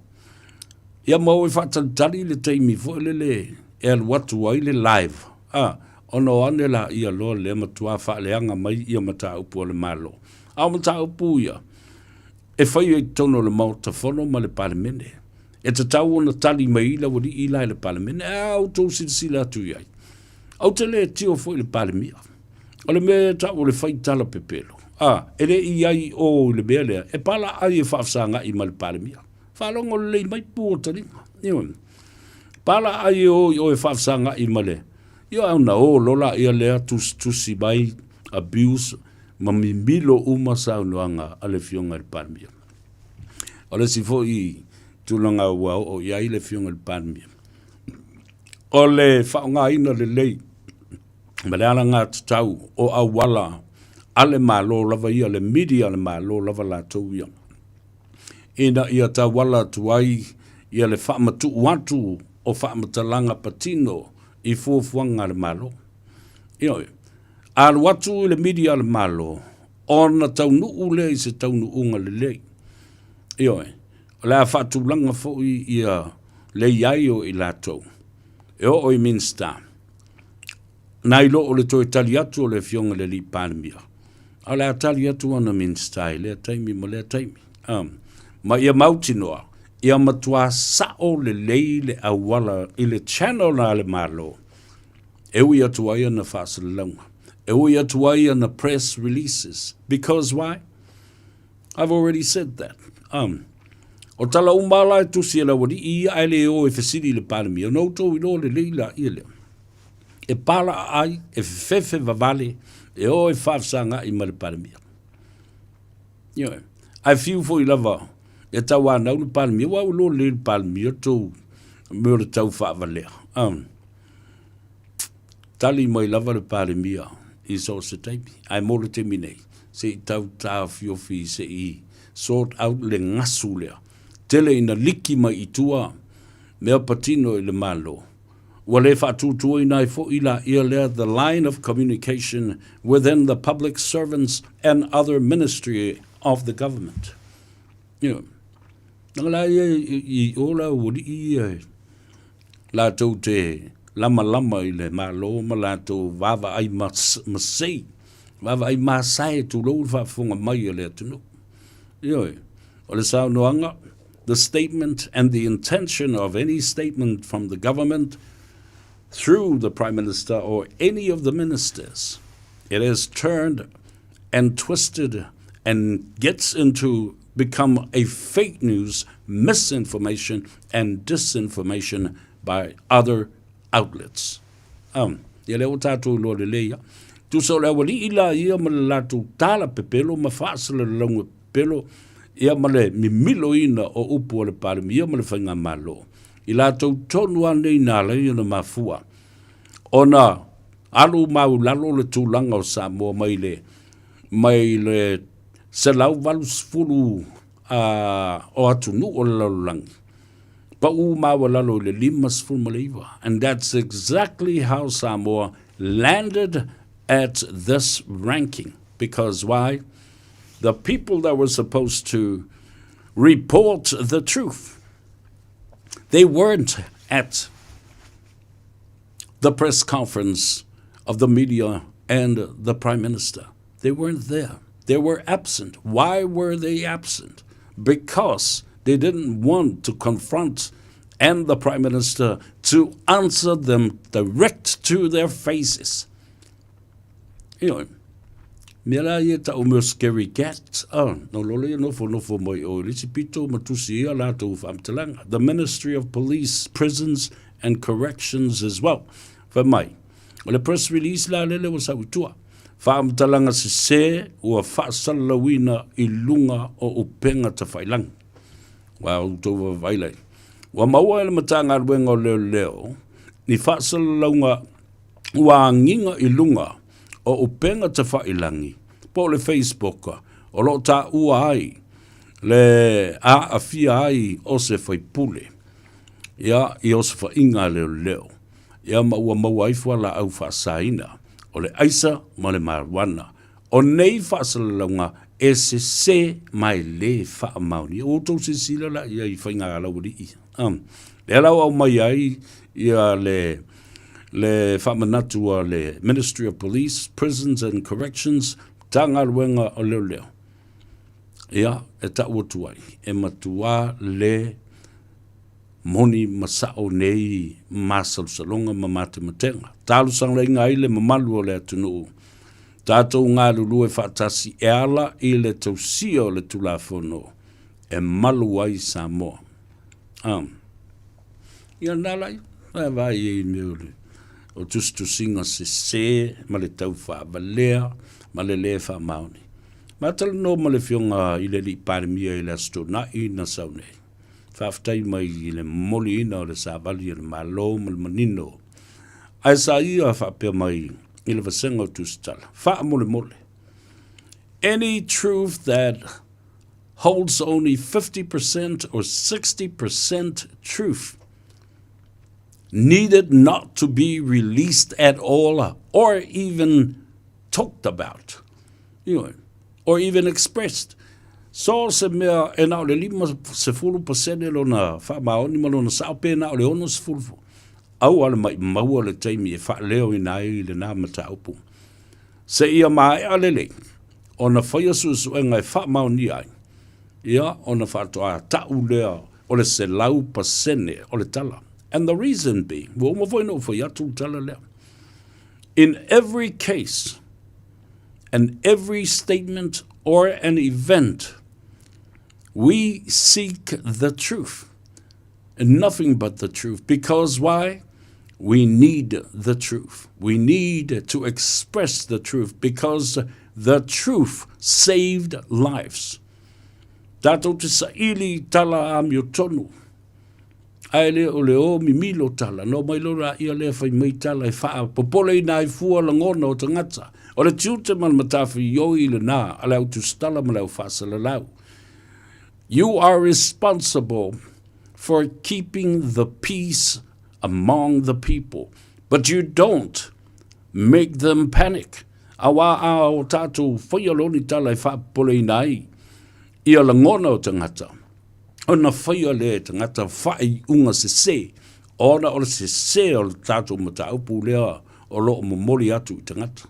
Speaker 7: Ia ma o e faatalitali le taimi foi lele e alu atu ai le live, a, ona o ane laia loa lea matua faaleaga mai ia mataupu a le Malo. A o mataupu ia, e faia i totonu o le Maota Fono ma le Palemene. E tatau ona tali mai ai le aualii la i le Palemene. A outou silasila atu i ai, ou te le tio foi i le Palemia. O le mea e tau o le fai tala pepelo, a, e le i ai i o i le mea lea, e palaai e faafesagai ma le Palemia. Faalogo lelei mai pu o taliga. Ioe. Palaai e o i o e faafesagai ma le, ioe, ona o lola ia lea tusitusi mai, abuse, ma mimilo uma saunoaga a le Afioga i le Palemia. O le isi foi tulaga ua oo i ai le Afioga i le Palemia, o le faaaogaina lelei ma le alagatatau o auala a le Malo lava ia, le media a le Malo lava latou ia, ina ia tauala atu ai ia le faamatuu atu o faamatalaga patino i fuafuaga a le Malo. Ioe, a alu atu i le media a le Malo, ona taunuu lea i se taunuuga lelei. Ioe, o le a faatulaga foi ia le i ai o i latou e oo i Minisita, nai lo o le toe tali atu o le Afioga i le Alii Palemia, a o le a tali atu ana Minisita i lea taimi ma lea taimi. Um, ma ia mautinoa, ia matua sao lelei le auala i le channel a le Malo, E ui atu ai ana faasalalauga. E ui atu ai ana press releases. Because why? I've already said that. Um, o tala uma la e tusi e le aualii ia ae le o e fesili i le Palemia, ona outou iloa lelei laia lea. E palaa ai, e fefefe vavale, e o e faafesagai ma le Palemia. Ioe. Ae fiu foi lava e tauanau le Palemia, aua ua iloa lelei le Palemia tou mea o le tau faavalea. Um, Tali mai lava le Palemia i so o se taimi, ae mo le taimi nei, se i tau taofiofi se i sort out le gasu lea. Tele ina liki mai i tua mea patino i le Malo. Ua le faatuatuaina ai foi laia lea the line of communication within the public servants and other ministry of the government. Ioe. Leaga la ia i o la ualii ia e latou te lamalama i le Malo ma latou vaavaai masei, vaavaai masae tulou le faafofoga mai a le atunuu. Ioe, o le saunoaga, the statement and the intention of any statement from the government through the Prime Minister or any of the ministers, it is turned and twisted and gets into become a fake news, misinformation and disinformation by other outlets. Um, ia lea ua tatou iloa lelei ia. Tusa o le aualii la ia ma le latou tala pepelo ma faasalalauga pepelo ia ma le mimiloina o upu a le Palemia ma le Faigamalo. I latou tonu lava nei na ala ai ona mafua ona alu maulalo le tulaga o Samoa mai le mai le 180 o atunuu o le lalolagi, pau maualalo i le 59. And that's exactly how Samoa landed at this ranking. Because why? The people that were supposed to report the truth, they weren't at the press conference of the media and the Prime Minister. They weren't there. They were absent. Why were they absent? Because they didn't want to confront and the Prime Minister to answer them direct to their faces. Ioe. Mea la ia tau mea scary cat, ah, no lolo ia nofo nofo mai o le isi pito ma tusi ia latou faamatalaga. The Ministry of Police, Prisons and Corrections as well. Fai mai, o le press release la lele ua sau i tua. Faamatalaga sese ua faasalalauina i luga o upega tafailagi. Ua outou vaavaai lai. Ua maua e le Matagaluega o Leoleo ni faasalalauga ua agiga i luga o upega tafailagi po o le Facebook o lo o taua ai le aafia ai o se faipule ia i osofaiga a leoleo ia ma ua maua ai fualaau faasaina o le aisa ma le marijuana. O nei faasalalauga e sese ma e lē faamaonia. Ua outou silasila la i ai i faiga a laualii. Um, lea la ua aumai ai ia le, le faamanatu a le Ministry of Police, Prisons and Corrections, Matagaluega o Leoleo. Ia, e tau atu ai, e matuā le moni ma sa'o nei masalosaloga ma matematega. Talosagaina ai le mamalu o le atunuu, tatou galulue faatasi e ala i le tausia o le Tulafono e malu ai Samoa. Um, ia nā lai, e vai e mea o le o tusitusiga sesē ma le taufaawalea ma le lē faamaoni. Ma talanoa ma le Afioga i le Alii Palemia i le Aso Toonai na sau nei. Faafetai mai i le momoliina o le savali a le Malo ma le manino. Ae sa ia faapea mai i le vasega o Tusitala, faamolemole, Any truth that holds only 50% or 60% truth needed not to be released at all or even talked about. Ioe. Or even expressed. So se mea e na o le 50% lona faamaoni ma lona sao pe na o le 60. Aua le maʻimau le taimi e faaleoina ai lenā mataupu. Seia maea lelei ona faia suesuega e faamaonia ai, ia ona faatoa ta'u lea o le 100% o le tala. And the reason being, ua uma foi ona ou fai atu le tala lea, in every case and every statement or an event, we seek the truth and nothing but the truth. Because why? We need the truth. We need to express the truth because the truth saved lives. Tātou te saili tala amiotonu. Ae le o le o mimilo tala. No mai lo ra ia lea fai mai tala e faapopoleina ai fua lagona o tagata. O le tiute ma le matafaioi lenā a le au tusitala ma le au faasalalau. You are responsible for keeping the peace among the people, but you don't make them panic. Auā a o tātou whaia loa ni tala e faapopoleina ai ia lagona o tagata, ona whaia lea e tagata faaiuga sesē, ona o le sesē o le tātou mataupu lea o lo o momoli atu i tagata.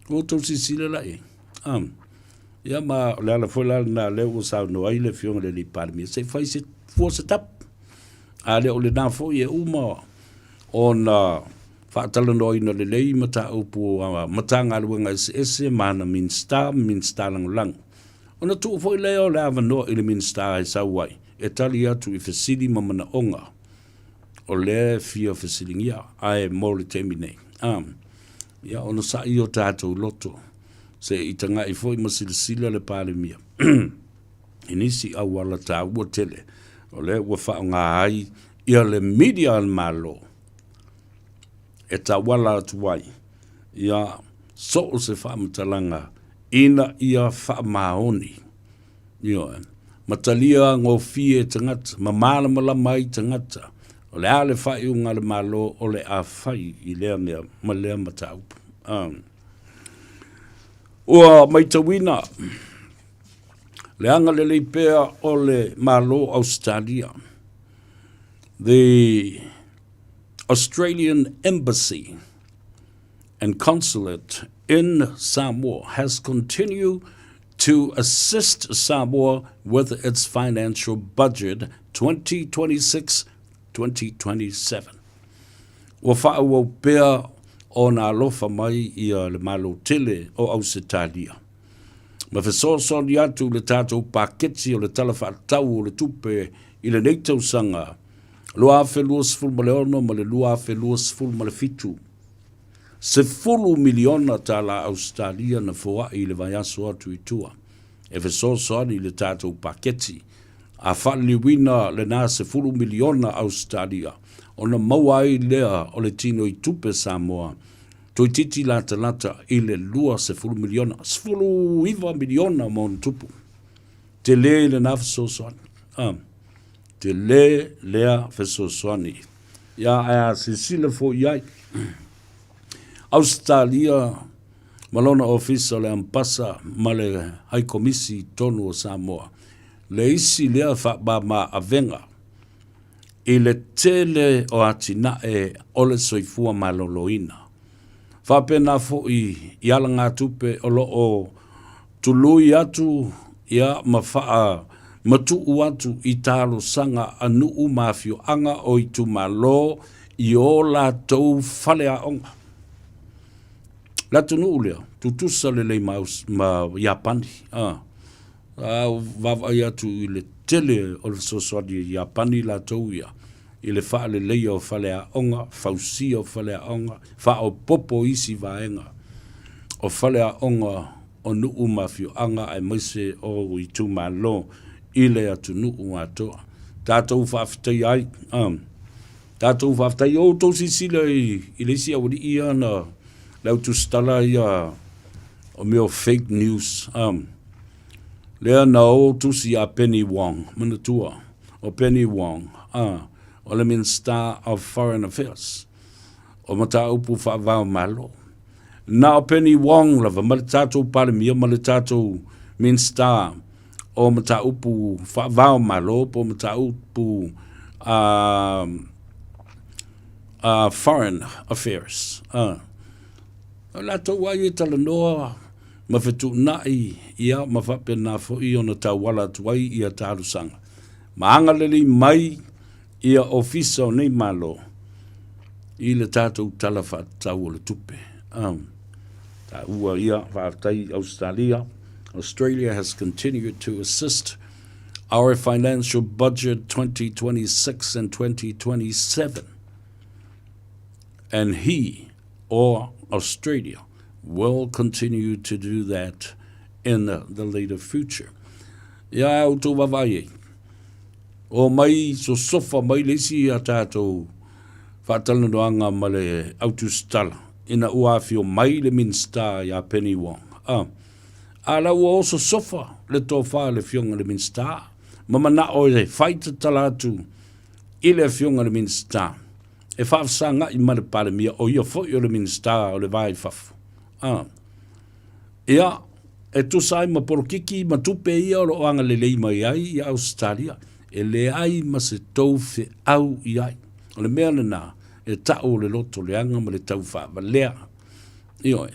Speaker 7: Ua outou silasila la i ai? Um, ia ma o le ala foi la lena lea ua saunoa ai le Afioga i le Alii Palemia, se i fai se fua se tapu. A le o lenā foi e uma ona faatalanoaina lelei mataupu a Matagaluega eseese ma ana Minisita ma Minisita Lagolago. Ona tuu foi lea o le avanoa i le Minisita e sau ai e tali atu i fesili ma manaoga o lea e fia fesiligia, ae mo le taimi nei, a, ia ona saʻi o tatou loto se i tagaʻi foi ma silasila le Palemia i nisi auala taua tele o lea ua faaaoga ai ia le media a le Malo e tauala atu ai ia so o se faamatalaga ina ia faamaoni. Ioe. Ma talia gofie e tagata, ma malamalama ai tagata, o le a le faaiuga a le Malo o le a fai i lea mea ma lea mataupu. Um, ua maitauina le agalelei pea o le Malo Ausetalia. The Australian Embassy and Consulate in Samoa has continued to assist Samoa with its financial budget 2026-2027. 2027. Ua faaauau pea ona alofa mai ia le Malo tele o Ausetalia ma fesoasoani atu i le tatou paketi o le Tala Faatatau o le Tupe i lenei tausaga 2026 ma le 2027. $10 miliona tala Ausetalia na foai i le vaiaso atu i tua e fesoasoani i le tatou paketi. A faaliliuina lena $10 miliona Ausetalia, ona maua ai lea o le tino i tupe Samoa toeitiiti latalata i le $20 miliona, $19 miliona ma ona tupu. Tele lena fesoasoani. Ah, tele lea fesoasoani. Ia, ae a silasila foi i ai, Ausetalia ma lona ofisa o le Ambasa ma le Haikomisi i totonu o Samoa, le isi lea faamama avega i le tele o atinae o le soifua maloloina. Faapena foi i alagatupe o lo o tului atu ia ma faamatuu atu i talosaga a nuu ma afioaga o itumalo i o latou faleaoga. Le atunuu lea, tutusa lelei ma, ma Iapani. Ah, a vaavaai atu i le tele o le fesoasoani i Iapani latou ia i le faaleleia o faleaoga, fausia o faleaoga, faaopoopo isi vaega o faleaoga o nuu ma afioaga aemaise o itumalo i le atunuu atoa. Tatou faafetaia ai, tatou faafetai. O outou silasila i le isi aualii ia na le au tusitala ia o mea o fake news, lea na o tusi ia Penny Wong, manatua o Penny Wong, o le Minister of Foreign Affairs, o mataupu faava-o-Malo. Na o Penny Wong lava ma le tatou Palemia ma le tatou Minista o mataupu faava-o-Malo po o mataupu Foreign Affairs. O latou ai e talanoa ma fetuunai ia ma faapena foi ona tauala atu ai ia talosaga ma agalelei mai ia ofisa o nei Malo i le tatou Tala Faatatau o le Tupe. Taua ia, faafetai Ausetalia. Australia has continued to assist our financial budget 2026 and 2027. And he, or Australia, will continue to do that in the later future. Ia a outou vaavaai ai. O mai sosofa mai le isi a tatou faatalanoaga ma le autusitala ina ua afio mai le Minisita ia Penny Wong. A, a la ua o sosofa le tofa a le Afioga i le Minisita ma manao e fai tatala atu i le Afioga i le Minisita e faafesagai ma le Palemia o ia foi o le Minisita o le Va i Fafo. A, Ia, e tusa ai ma polokiki ma tupe ia o lo o agalelei mai ai i Ausetalia, e leai ma se tou feau i ai. O le mea lena e tau o le loto leaga ma le tau faavalea. Ioe.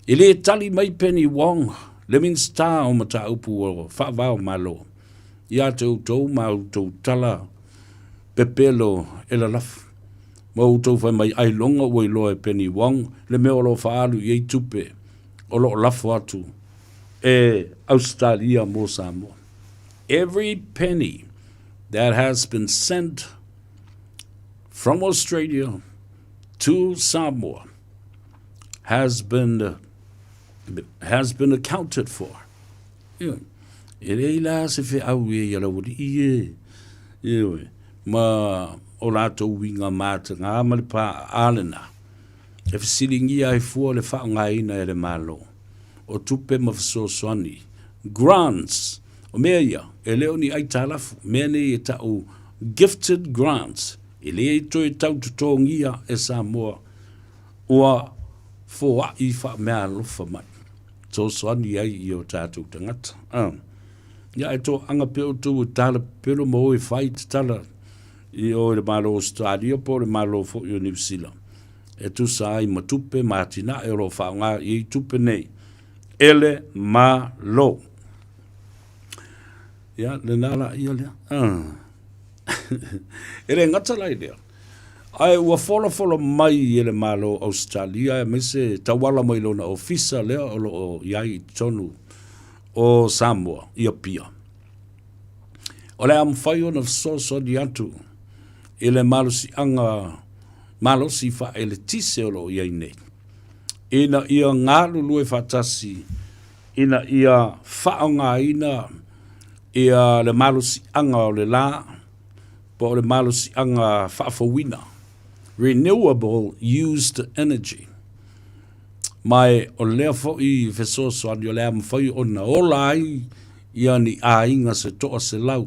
Speaker 7: E le tali mai Penny Wong, le Minisita o Mataupu o Faava-o-Malo, ia te outou ma outou tala pepelo e lalafu. Ma outou fai mai ailoga ua iloa e Penny Wong le mea o lo o faaalu i ai tupe o lo o lafo atu e Ausetalia mo Samoa. Every penny that has been sent from Australia to Samoa has been has been accounted for. Ioe. E leai la se feau e i a laualii e. Ioe. Ma o latou uiga matagā ma le paaā lena, e fesiligia ai fua le faaaogaina e le Malo o tupe ma fesoasoani, grants, o mea ia, e le o ni aitalafu, mea nei e ta'u gifted grants, e le toe tau totogia e Samoa ua foa'i faameaalofa mai, fesoasoani ai i o tatou tagata. Ia ae toaga pea outou e tala pepelo ma o e fai tatala i o i le Malo o Ausetalia po o le Malo foi o Niu Sila e tusa ai ma tupe ma atinae o lo o faaaoga i ai tupe nei e le Malo. Ia, lena la ia lea. E le gata la i lea, ae ua folafola mai e le Malo o Ausetalia aemaise tauala mai lona ofisa lea o lo o i ai i totonu o Samoa i Apia. O le a mafai ona fesoasoani atu i le malosiaga malosi faaeletise o lo o i ai nei, ina ia galulue faatasi ina ia faaaogaina ia le malosiaga o le la po o le malosiaga faafouina, renewable used energy. Ma e o lea foi fesoasoani o le a mafai ona ola ai ia ni aiga se 100,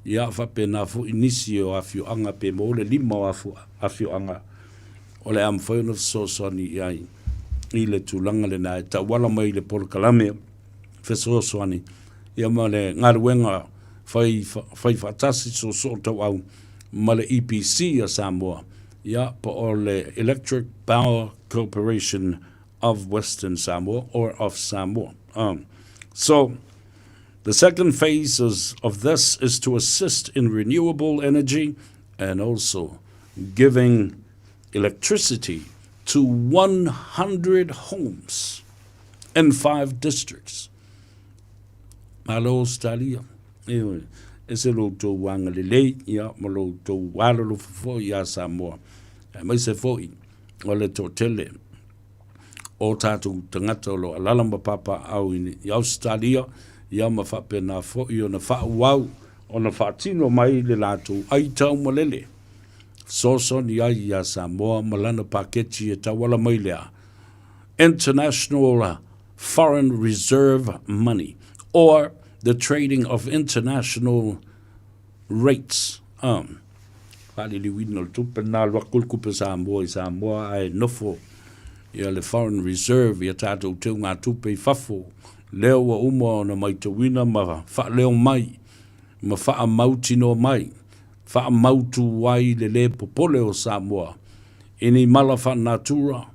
Speaker 7: ia faapena foi nisi o afioaga pe maua le lima o afioaga o le a mafai ona fesoasoani i ai i le tulaga lena e tauala mai i le polokalame fesoasoani ia ma le galuega fai, fai faatasi soosoo tauau ma le EPC a Samoa ia po o le Electric Power Corporation of Western Samoa or of Samoa. So, the second phase is, of this is to assist in renewable energy and also giving electricity to 100 homes in 5 districts. Malo Australia. Ioe, e se lo outou agalelei, ia, ma lo outou alolofa foi iā Samoa, aemaise foi o le toatele o tatou tagata o lo o alaala ma papaaao i Ausetalia, ia ma faapena foi ona faaauau ona faatino mai le latou ai taumalele fesoasoani ai iā Samoa ma lana paketi e tauala mai lea International Foreign Reserve Money or the trading of international rates. Um, faaliliuina o le tupe na alu atu le tupe Samoa i Samoa ae nofo ia le foreign reserve ia tatou teugatupe i fafo lea ua uma ona maitauina ma faaleo mai ma faamautinoa mai faamautu ai le lē popole o Samoa i ni mala faanatura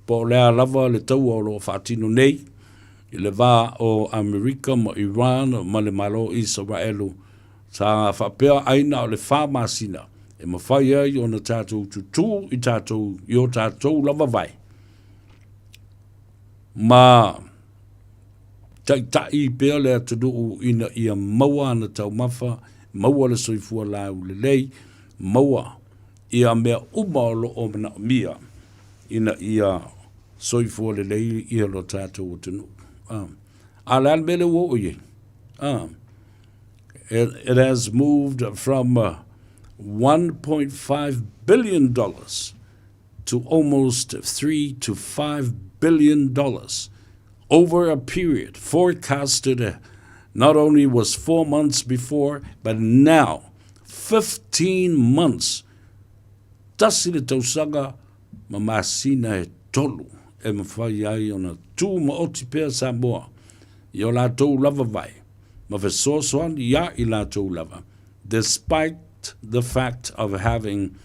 Speaker 7: po o le a lava le taua o lo o faatino nei i le va o Amerika ma Iran ma le Malo o Isaraelu. Sa faapea ai na o le fa masina e mafai ai ona tatou tutū i tatou i o tatou lava vae ma taitai pea le atunuu ina ia maua ana taumafa, maua le soifua laulelei, maua ia mea uma o lo o manaomia ina ia soifua lelei ia lo tatou atunuu. A o le a le mea lea ua oo i ai? It has moved from $1.5 billion to almost $3 to $5 billion over a period forecasted not only was 4 months before, but now 15 months. Tasi le tausaga ma masina e tolu e mafai ai ona tumaoti pea Samoa i o latou lava vae ma fesoasoani iā i latou lava, despite the fact of having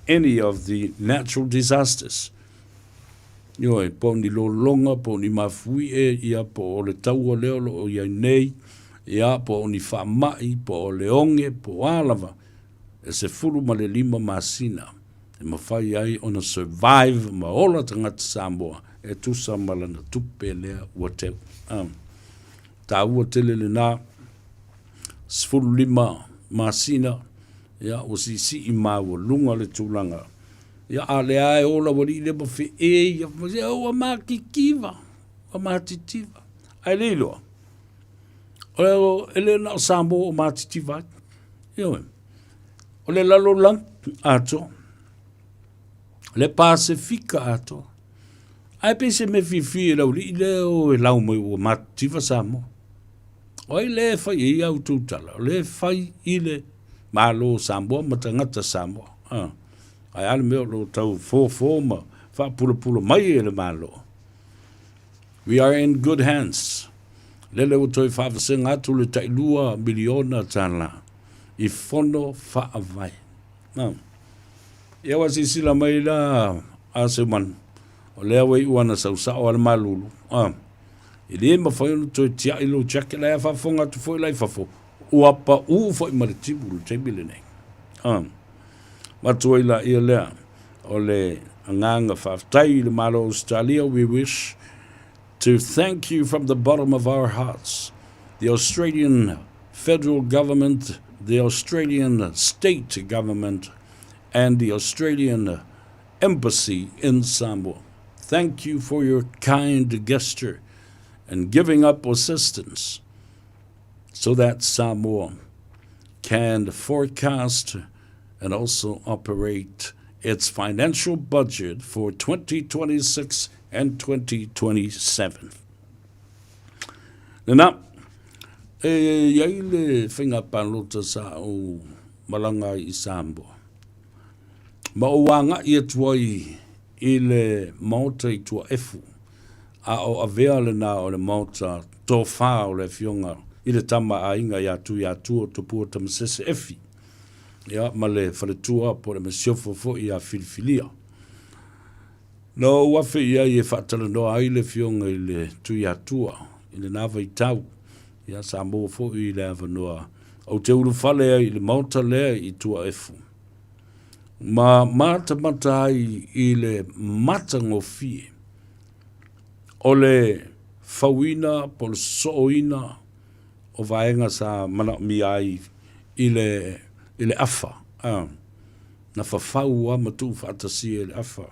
Speaker 7: any of the natural disasters. Ioe, po o ni lologa, po o ni mafuie, ia, po o le taua lea o lo o i ai nei, ia, po o ni faamai, po o le oge, po o a lava, e 15 masina e mafai ai ona survive ma ola tagata Samoa e tusa ma lana tupe lea ua teu. Taua tele lena, 15 masina, ia, ua siisii maualuga le tulaga. Ia, a lea e ola ua lii lea ma feei, ia, ia, ua matitiva, ua matitiva. Ae le iloa, o, e le na o Samoa o matitiva ai. Ioe. O le lalolagi atoa, le Pasefika atoa. Ae pei se mea fiafia i le aualii lea o e lau mai ua matitiva Samoa. O ai lea e fai i ai a outou tala? O lea e fai i le Malo o Samoa ma tagata Samoa. Ah. Ae a le mea o lo o tau fofo ma faapulapula mai e le Malo. We are in good hands. Lele ua toe faavasega atu le tailua miliona tala i fono faavae. Ah. Ia ua silasila mai la a Seumanu, o lea ua iu ana sau sao a le malulu. Ah. E le mafai ona toe tiai lou jacket la e faafofoga atu foi la i fafo, ua paū foi ma le timu i le taimi lenei. Avatu ai laia lea o le agaga faafetai i le Malo o Ausetalia, we wish to thank you from the bottom of our hearts, the Australian Federal Government, the Australian State Government and the Australian Embassy in Samoa. Thank you for your kind gesture and giving up assistance so that Samoa can forecast and also operate its financial budget for 2026 and 2027. Lena, e i ai le faiga palota sa ou malaga ai i Samoa, ma ou agai atu ai i le Maota i Tuaefu, a o avea lena o le Maota tofa o le Afioga i le Tama a Aiga ia Tuiatua Tupua Tamasese Efi, ia, ma le faletua po o le masiofo foi ia Filifilia. Na ou afe i ai e faatalanoa ai le Afioga i le Tuiatua i lena vaitau, ia, sa maua foi i le avanoa ou te ulufale ai i le Maota lea i Tuaefu, ma matamata ai i le matagofie o le fauina po o le sosooina o vaega sa manaomia ai i le, i le afa, a, na fafau lava ma tuufaatasia i le afa.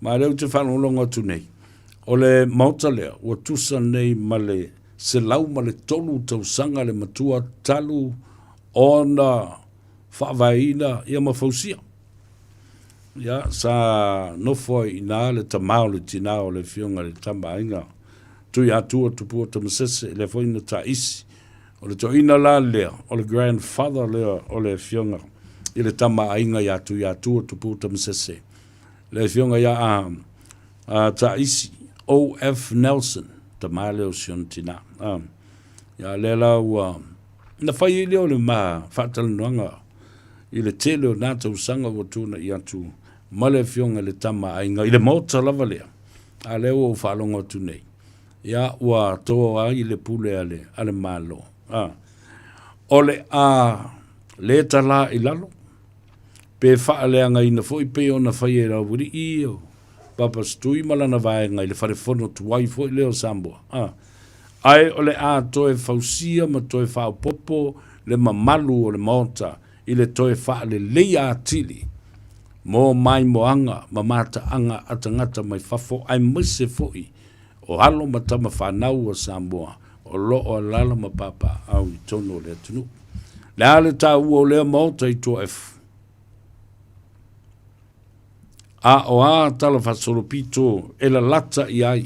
Speaker 7: Ma lea ou te faalogologo atu nei, o le maota lea ua tusa nei ma le 103 tausaga le matua talu ona faavaeina ia ma fausia. Ia, sa nofo ai i ina le tama o le tinā o le Afioga i le Tama a Aiga, Tuiatua Tupua Tamasese, lea foi na taisi. O le toeaina la lea, o le grandfather lea o le Afioga i le Tama a Aiga ia Tuiatua Tupua Tamasese, le Afioga ia a, a Taisi O.F. Nelson, tama lea o si ona tinā. A, ia lea la ua, na fai ai lea o le ma faatalanoaga i le tele o na tausaga ua tuanai atu ma le Afioga i le Tama a Aiga i le Maota lava lea, a lea ua ou faalogo atu nei, ia ua toa ai le pule a le, a le Malo. A, o le a le talā i lalo, pe faaleagaina foi pei ona fai e Laualii o Papa Setui ma lana vaega i le fale fono tuai foi lea o Samoa. A, ae o le a toe fausia ma toe faaopoopo le mamalu o le Maota i le toe faaleleia atili mo maimoaga ma mataaga a tagata mai fafo aemaise foi o alo ma tama fanau a Samoa o lo o alaala ma papaaao i totonu o le atunuu. Le a le taua o lea Maota i Tuaefu? A o a tala faasolopito e lalata i ai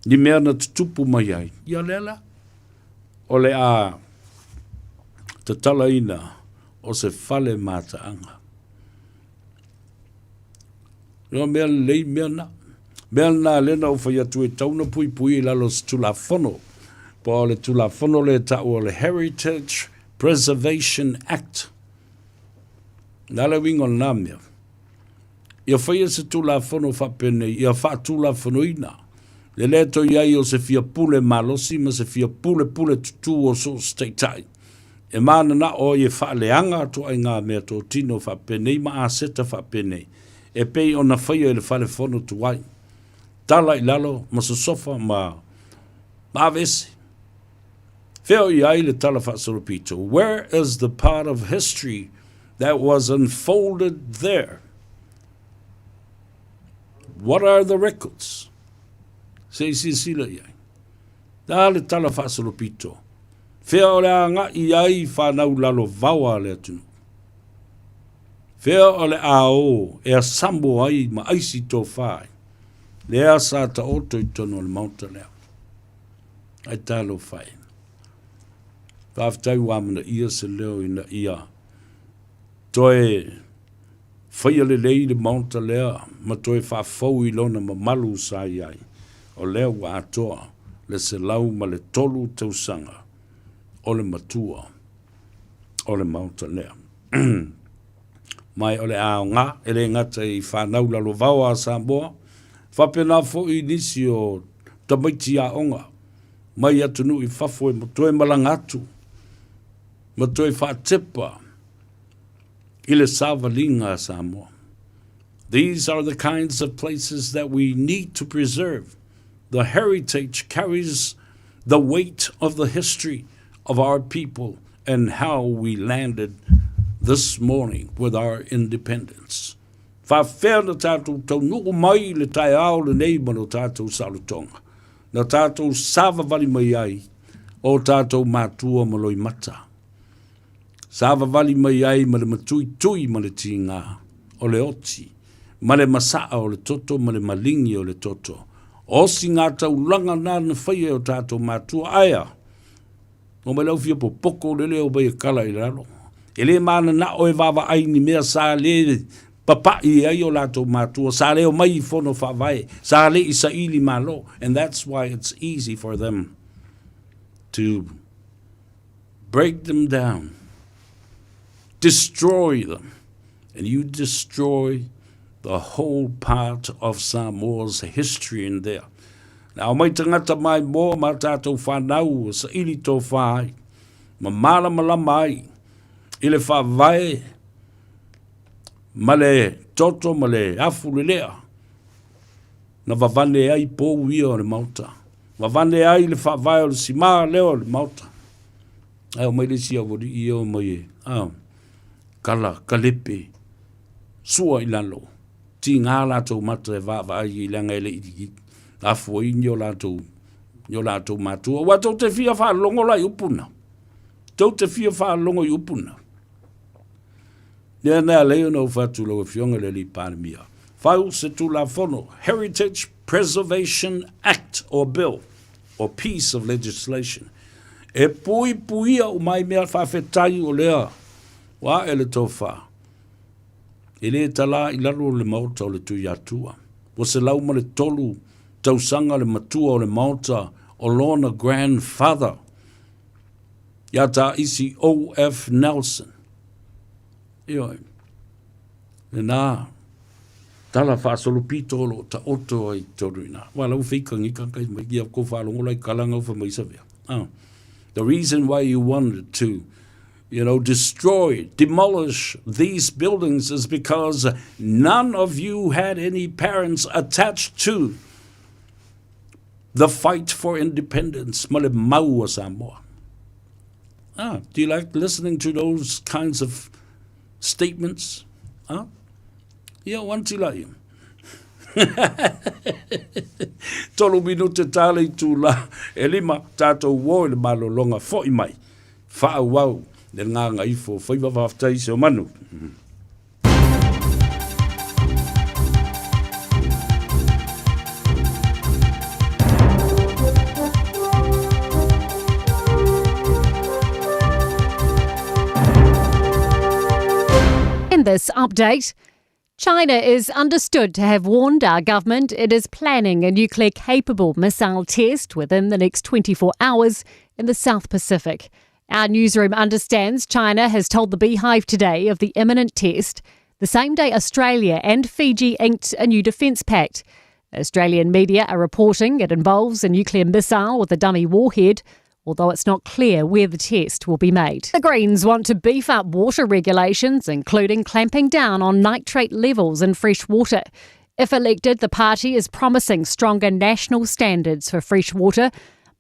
Speaker 7: ni mea na tutupu mai ai, ia lea la, o le a tatalaina o se fale mataaga. Ua mea lelei mea na. Mea lena lea na ou fai atu e tatau ona puipui i lalo o se Tulafono, po o le Tulafono lea e taua o le Heritage Preservation Act. Na le uiga o lena mea. Ia faia se Tulafono faapenei, ia faatulafonoina le lē toe i ai o se fia pule malosi ma se fia pulepule tutū o so o se taitai e mananao ai e faaleaga ituaiga mea totino faapenei ma aseta faapenei e pei ona faia i le fale fono tuai, tala i lalo ma sosofa ma aveese. Fea o i ai le tala faasolopito? Where is the part of history that was unfolded there? What are the records? Se i silasila i ai. Le a le tala faasolopito? Fea o le a agai ai whanau lalo vaoa a le atunuu? Fea o le a o e asamo ai ma aisi tofā ai? Lea sa taoto i totonu o le Maota lea. Ai talofa e. Faafetai ua amanaia se leo ina ia toe faia lelei le Maota lea ma toe faafou i lona mamalu sa i ai, o lea ua atoa le 103 tausaga o le matua o le Maota lea. Ma o le aoga e le gata i fanau lalovaoa a Samoa, faapena foi nisi o tamaiti aoga mai atunuu i fafo e toe malaga atu ma toe faatepa. I le savaliga a Samoa. These are the kinds of places that we need to preserve. The heritage carries the weight of the history of our people and how we landed this morning with our independence. Faafefea na tatou taunuu mai i le taeao lenei ma lo tatou saolotoga, na tatou savavali mai ai o tatou matua ma loimata. Savavali mai ai ma le matuitui ma le tigā o le oti, ma le masaa o le toto ma le maligi o le toto. Osi ngā taulaga nā na faia e o tātou mātua. Aea, nō mai lau fia popoko le leo mai e kala i lalo. E le mananao e vaavaai ni mea sa le papa'i ai o latou matua, sa le omai i fono faavae, sa le i saili malo. And that's why it's easy for them to break them down, destroy them, and you destroy the whole part of Samoa's history in there. Na o mai tangata mai mō mā tātou whānau o saili tō whā ai, ma mālamalama ai, i le whavae, ma le toto ma le afu lelea, na vavane ai pou ia o le maota. Vavane ai le faavae o le simā lea o le maota. Ae omai le isi aualii ia omai e, a, kala, kalepe, sua i lalo, tigā latou mata e vaavaai i leaga e le i afu ai ni o latou, ni o latou matua. Aua tou te fia faalogo la i upu na. Tou te fia faalogo i upu na. Lea na ala ai ona ou fai atu i lau Afioga i le Alii Palemia, fau se Tulafono, Heritage Preservation Act or Bill or piece of legislation, e puipuia uma ai mea faafetai o lea ua ae le tofa. E le talā i lalo o le Maota o le Tuiatua. Ua 103 tausaga le matua o le Maota o lona grandfather Ia Taisi O.F. Nelson. Ioe. Lena tala faasolopito o lo o taoto ai tonu ina. Wa lau feika ngika kai mai ia ko whaalongo lai kalanga ufa mai savea. Ah. The reason why you wanted to you know, destroy, demolish these buildings is because none of you had any parents attached to The fight for independence ma le mau o Samoa. Ah, do you like listening to those kinds of statements? Ah? Ia, o anti la ia. Tolu minute tā le itulā e lima tātou uo i le malologa fo'i mai. Whaauau le ngānga ifo whaiva whawhtai se o manu.
Speaker 8: In this update, China is understood to have warned our government it is planning a nuclear capable missile test within the next 24 hours in the South Pacific. Our newsroom understands China has told the Beehive today of the imminent test, the same day Australia and Fiji inked a new defence pact. Australian media are reporting it involves a nuclear missile with a dummy warhead, although it's not clear where the test will be made. The Greens want to beef up water regulations, including clamping down on nitrate levels in fresh water. If elected, the party is promising stronger national standards for fresh water,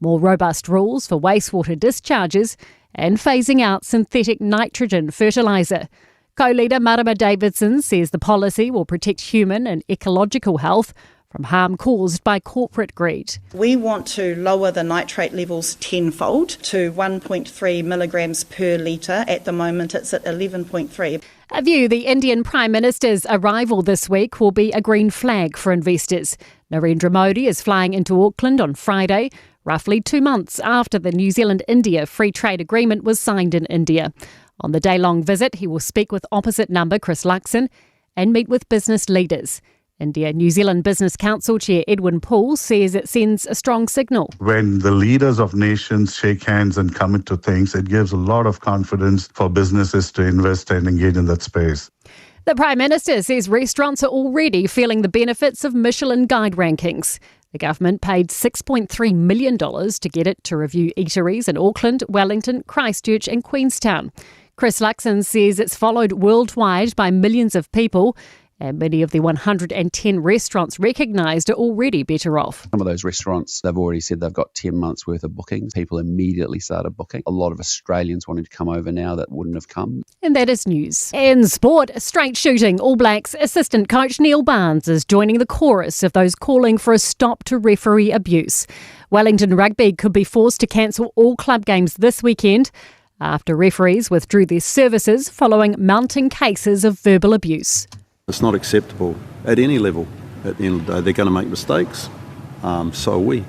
Speaker 8: more robust rules for wastewater discharges, and phasing out synthetic nitrogen fertiliser. Co leader Marama Davidson says the policy will protect human and ecological health from harm caused by corporate greed.
Speaker 9: We want to lower the nitrate levels tenfold to 1.3 milligrams per litre. At the moment, it's at 11.3.
Speaker 8: A view the Indian Prime Minister's arrival this week will be a green flag for investors. Narendra Modi is flying into Auckland on Friday, roughly two months after the New Zealand India Free Trade Agreement was signed in India. On the day long visit, he will speak with opposite number Chris Luxon and meet with business leaders. India New Zealand Business Council Chair Edwin Poole says it sends a strong signal.
Speaker 10: When the leaders of nations shake hands and commit to things, it gives a lot of confidence for businesses to invest and engage in that space.
Speaker 8: The Prime Minister says restaurants are already feeling the benefits of Michelin Guide rankings. The government paid $6.3 million to get it to review eateries in Auckland, Wellington, Christchurch, and Queenstown. Chris Luxon says it's followed worldwide by millions of people and many of the 110 restaurants recognised are already better off.
Speaker 11: Some of those restaurants, they've already said they've got 10 months worth of bookings. People immediately started booking. A lot of Australians wanting to come over now that wouldn't have come.
Speaker 8: And that is news. In sport, straight shooting, All Blacks assistant coach Neil Barnes is joining the chorus of those calling for a stop to referee abuse. Wellington Rugby could be forced to cancel all club games this weekend after referees withdrew their services following mounting cases of verbal abuse.
Speaker 12: It's not acceptable at any level. At the end of the day, they're going to make mistakes. Um, so are we.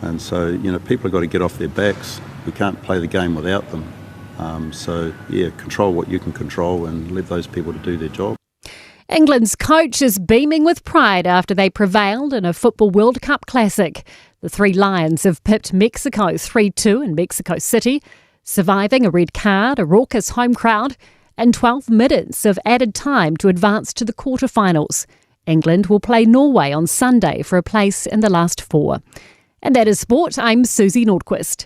Speaker 12: And so, you know, people have got to get off their backs. We can't play the game without them. Um, so, yeah, control what you can control and leave those people to do their job.
Speaker 8: England's coach is beaming with pride after they prevailed in a Football World Cup classic. The Three Lions have pipped Mexico 3 2 in Mexico City, surviving a red card, a raucous home crowd, and 12 minutes of added time to advance to the quarterfinals. England will play Norway on Sunday for a place in the last four. And that is sport. I'm Susie Nordquist.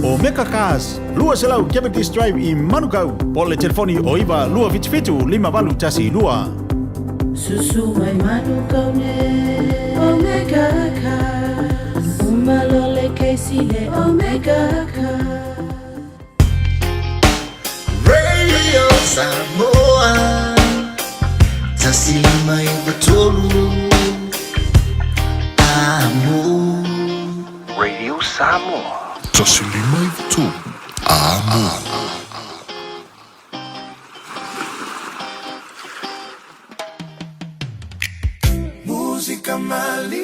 Speaker 13: Omega Cars, 200 Keventers Drive i Manukau. Po le telefoni o 9 277 5812.
Speaker 14: Susu mai Manukau ne Omega Cars. Uma lo le Casey le Omega Cars.
Speaker 15: Radio Samoa Tasi lima iwa tolu Amo
Speaker 16: Radio Samoa.
Speaker 2: Tasi lima iwa tolu Amo.
Speaker 15: Música malia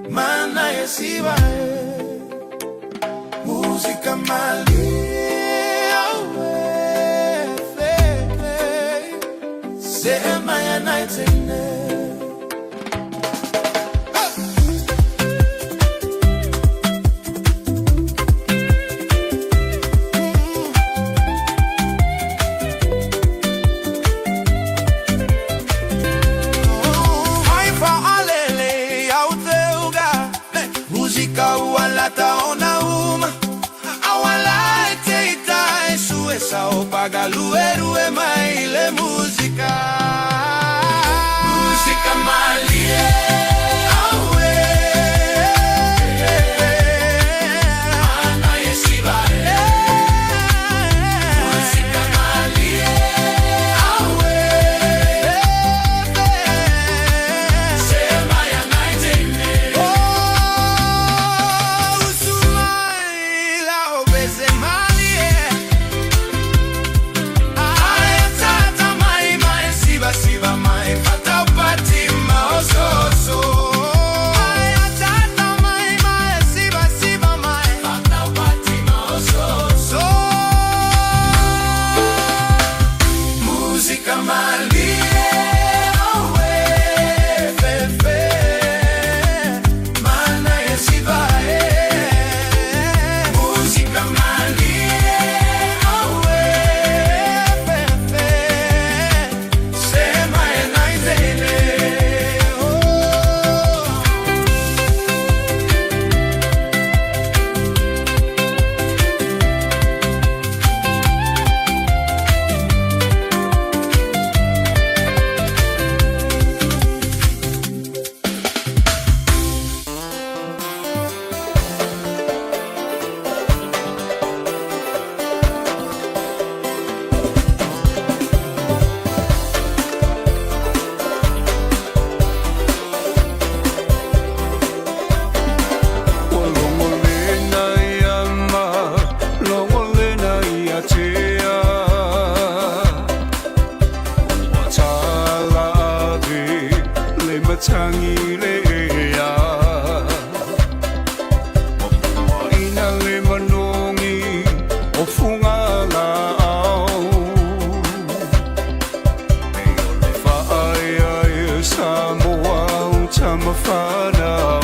Speaker 15: Mana yesiba Música malia Sema ya naitene Música ualata ona uma Awala e teita e suesa o paga luerue mai le música Música malie awe Mana yesiba Música malie awe Sema ya naitene Oh usumai la obese malie Ay tata mai mai siba siba mai fata pati ma ososo Ay tata mai mai siba siba mai fata pati ma ososo Música malie awe fe fe Mana yesiba Música malie awe fe fe Sema e naitene oh.
Speaker 17: Ua logolena ia ma logolena ia tea Ua tala ave le matangi le ea Ua puaina le manogi o fuga laau E o le faaeaea Samoa o tamafanau.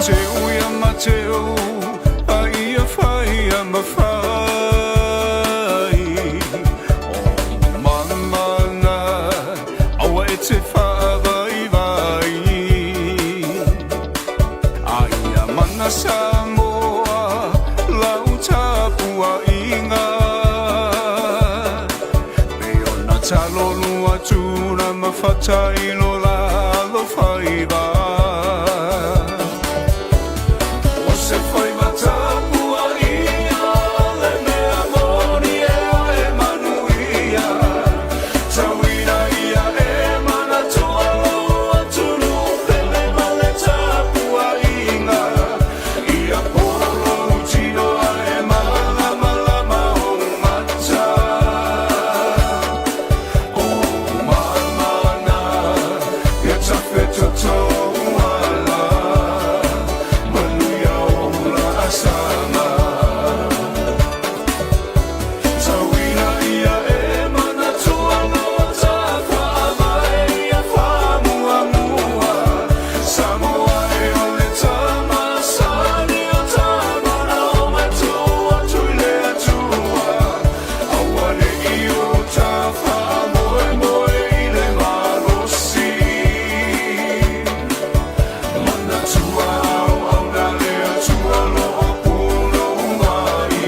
Speaker 17: Mateu ia Mateu a ia fai ia mafai O mamana aua e te whaavaivai A ia mana Samoa lau tapuaiga Me ona talo lua tuna ma fatailo la alofaiva O se faiva tapuaia le mea moni ea e manuia Tauina ia e manatua lou atunuu pele ma le tapuaiga Ia polo lou tino ae malamalama ou mata O mamana ia tafetotou ala Manuia ou laasaga Tauina ia e manatua lo tafaavae ia faamuamua Samoa e o le tama sani o tama o matua atu i le Atua Aua ne i o ta faamoemoe i le malosi Manatua auauna le Atua lo o punou mai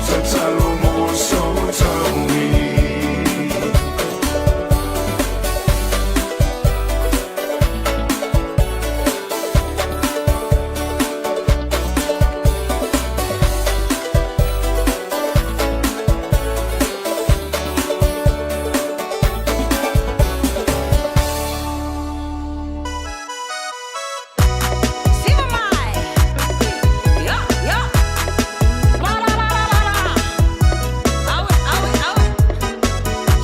Speaker 17: Tatalo mo sou taui.
Speaker 14: Siva mai. Yo, yo. La la la la la la. Awe, awe, awe.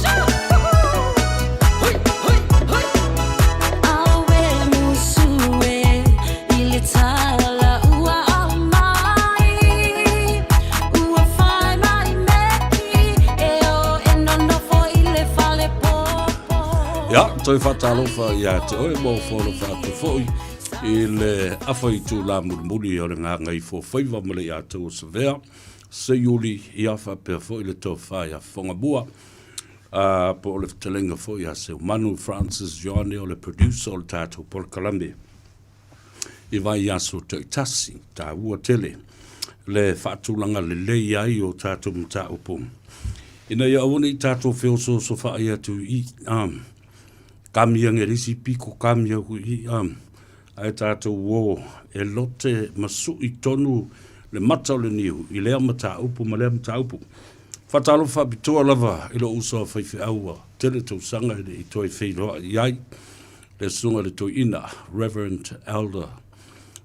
Speaker 14: Shoo. Hui, hui, hui.
Speaker 18: Awe musue i le tala ua aumai Ua fai mai meki e o e nonofo i le fale popo
Speaker 7: Ia, toe faatalofa ia te oe ma ou foalofa atu foi i le afa itulā mulimuli o le Gagaifofaiva ma le Iataua Savea, Seiuli, ia faapea foi le Tofa ia Fogamua, a po o le fetalaiga foi ia Seumanu Francis Johnny o le producer o le tatou polokalame i vaiaso taitasi, taua tele le faatulaga lelei ai o tatou mataupu ina ia aua ne i tatou feosoosofai atu i i, kamia ngelisi piko kamia i ae tatou o e lote ma sui tonu le mata o le niu i lea mataupu ma lea mataupu. Faatalofa faapitoa lava i lou uso a faifeau ua tele tausaga e le i toe feiloai ai, le Susuga i le Toeaina, Reverend Elder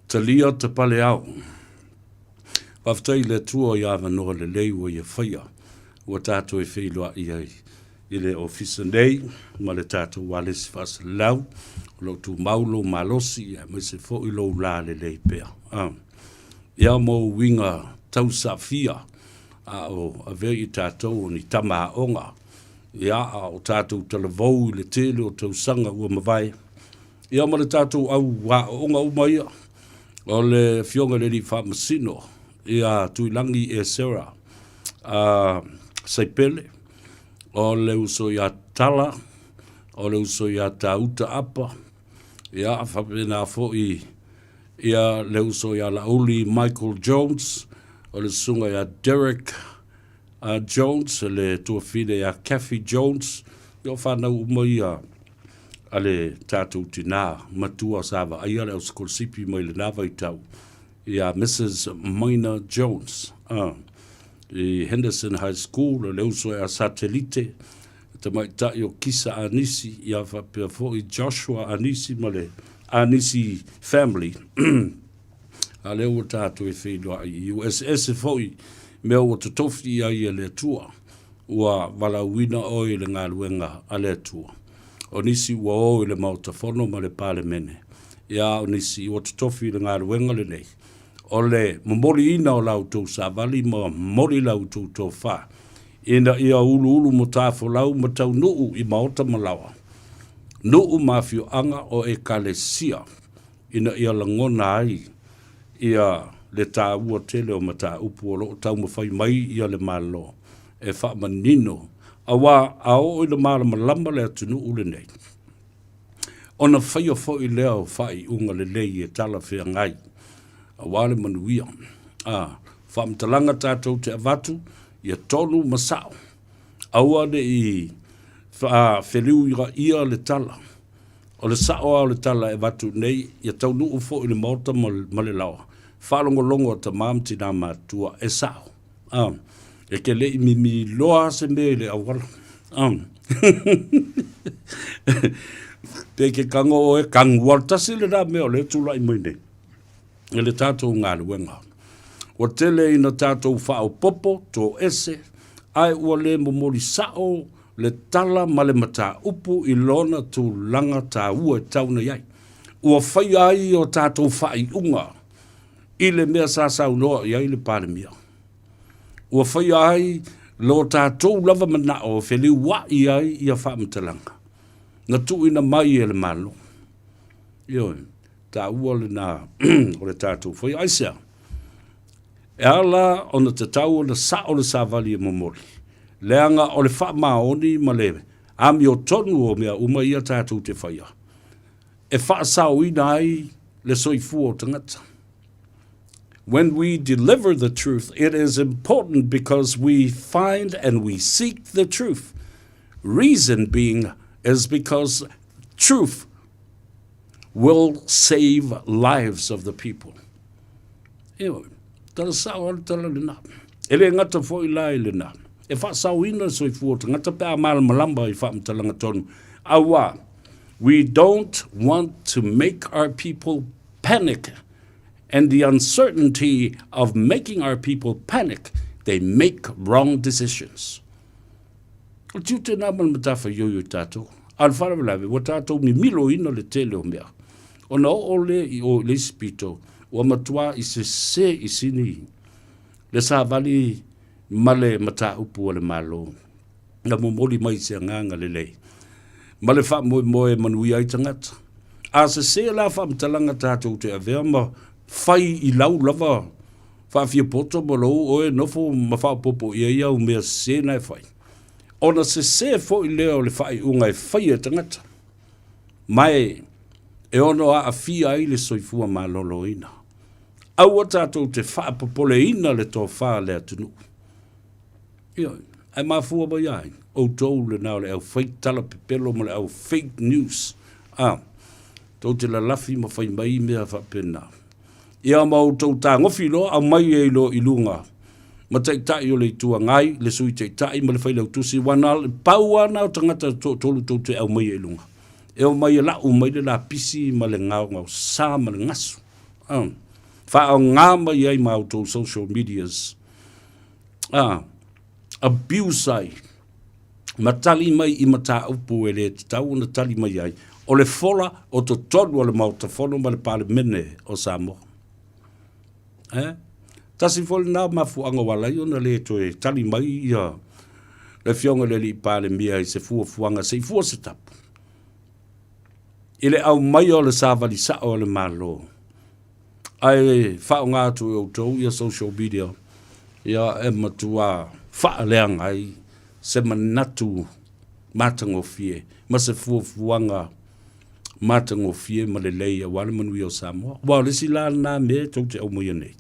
Speaker 7: Talia Tapaleao. Faafetai i le Atua i avanoa lelei ua ia faia, ua tatou e feiloai ai i le ofisa nei ma le tatou ualesi faasalalau, o lo o tumau lou malosi aemaise foi lou lalelei pea. Ia mo uiga tausaafia a o avea i tatou o ni tama aoga, ia a o tatou talavou i le tele o tausaga ua mavae, ia ma le tatou au aoaoga uma ia, o le Afioga i le Alii Faamasino ia Tuilagi Esera Saipele, o le uso ia Tala, o le uso ia Tauta Apa, ia faapena foi ia le uso ia Lauli Michael Jones, o le susuga ia Derek Jones, le tuafine ia Kathy Jones, ia o fanau uma ia a le tatou tinā matua sa vaaia le ausikolasipi mai lena vaitau, ia Mrs. Maina Jones i Henderson High School, o le uso ia Satelite, le tamaitai o Kisa Anisi, ia faapea foi Joshua Anisi ma le Anisi family. A lea ua tatou e feiloai i ua eseese foi mea ua totofi i ai e le Atua, ua valaauina oe i le galuega a le Atua. O nisi ua o i le Maota Fono ma le Palemene, ia a o nisi ua totofi i le galuega lenei, o le momoliina o la outou savali ma momoli la outou tofa, ina ia uluulu matafolau ma taunuu i maota ma laoa, nuu ma afioaga o Ekalesia. ina ia lagona ai ia le taua tele o mataupu o lo o taumafai mai ia le Malo e faamanino, aua a oo ina malamalama le atunuu lenei, ona faia foi lea o faaiuga lelei e talafeagai aua le manuia. A faamatalaga tatou te avatu, ia tonu ma sao, aua ne i feliuia le tala. O le sao lava o le tala e avatu nei, ia taunuu foi i le Maota ma le laoa, faalogologo a tama ma tina matutua, e sao. A, e te le i mimi loa se mea i le auala. A. Pe ke kago oe, kagu alu tasi lena mea o lea e tulai mai nei i le tatou galuega. Ua tele ina tatou faaopoopo, toese, ae ua le momoli sao le tala ma le mataupu i lona tulaga taua e tatau ona i ai. Ua faia ai o tatou faaiuga i le mea sa saunoa i ai le Palemia. Ua faia ai lo tatou lava manao e feliuai ai ia faamatalaga na tuuina mai e le Malo. Ioe, taua lena o le tatou faia. Aisea? E ala ona tatau ona sao le savali e momoli, leaga o le faamaoni ma le amiotonu o mea uma ia tatou te faia, e faasaoina ai le soifua o tagata. When we deliver the truth, it is important because we find and we seek the truth. Reason being is because truth will save lives of the people. Ioe, tala sao lava le tala lena. E le gata foi la i lena. E faasaoina le soifua o tagata pe a malamalama i faamatalaga tonu. Aua, we don't want to make our people panic and the uncertainty of making our people panic, they make wrong decisions. O le tiute lena ma le matafaioi o tatou. A o le faalavelave, ua tatou mimiloina le tele o mea. Ona oo lea i o i le isi pito, ua matua i sese i sini le savali ma le mataupu a le Malo na momoli mai i se agaga lelei ma le faamoemoe e manuia ai tagata. A sese la faamatalaga tatou te avea ma fai i lau lava faafiapoto ma lou oe nofo ma faaopoopo i ai au mea sese na e fai, ona sese foi lea o le faaiuga e faia e tagata, ma e ono aafia ai le soifua maloloina. Aua tatou te faapopoleina le tofa a le atunuu. Ioe, ae mafua mai ai, outou lena o le au fai tala pepelo ma le au fake news. A, tou te lalafi ma fai mai mea faapena. Ia ma outou tagofi loa aumai ai loa i luga ma Taitai o le Itu Agai, le Sui Taitai ma le Failautusi, aua na o le pau lava lena o tagata e toatolu tou te aumaia i luga. E omai e lau mai le lapisi ma le gaogaosa ma le gasu. Uh, faaaoga mai ai ma outou social medias. Uh, abuse ai ma tali mai i mataupu e le tatau ona tali mai ai, o le fola o totonu o le Maota Fono ma le Palemene o Samoa. Eh? Tasi foi lena mafuaaga ua ala ai ona le toe tali mai ia le Afioga i le Alii Palemia i se fuafuaga se i fua se tapu i le aumaia o le savali sao a le Malo ae faaaoga atu e outou ia social media ia e matua faaleaga ai se manatu matagofie ma se fuafuaga matagofie ma lelei aua le manuia o Samoa. Aua o le isi la lena mea tou te aumaia nei.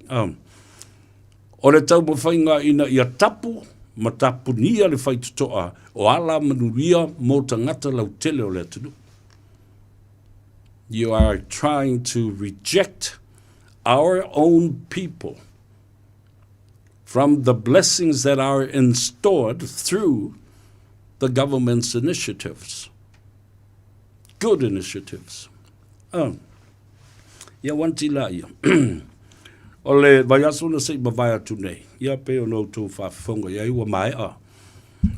Speaker 7: O le taumafaiga ina ia tapu ma tapunia le faitotoa o ala manuia mo tagata lautele o le atunuu. You are trying to reject our own people from the blessings that are installed through the government's initiatives. Good initiatives. Oh. Ia wanti la ia. o le vaiaso na sei mavae atu nei. Ia pe ona outou faafofoga i ai ua maea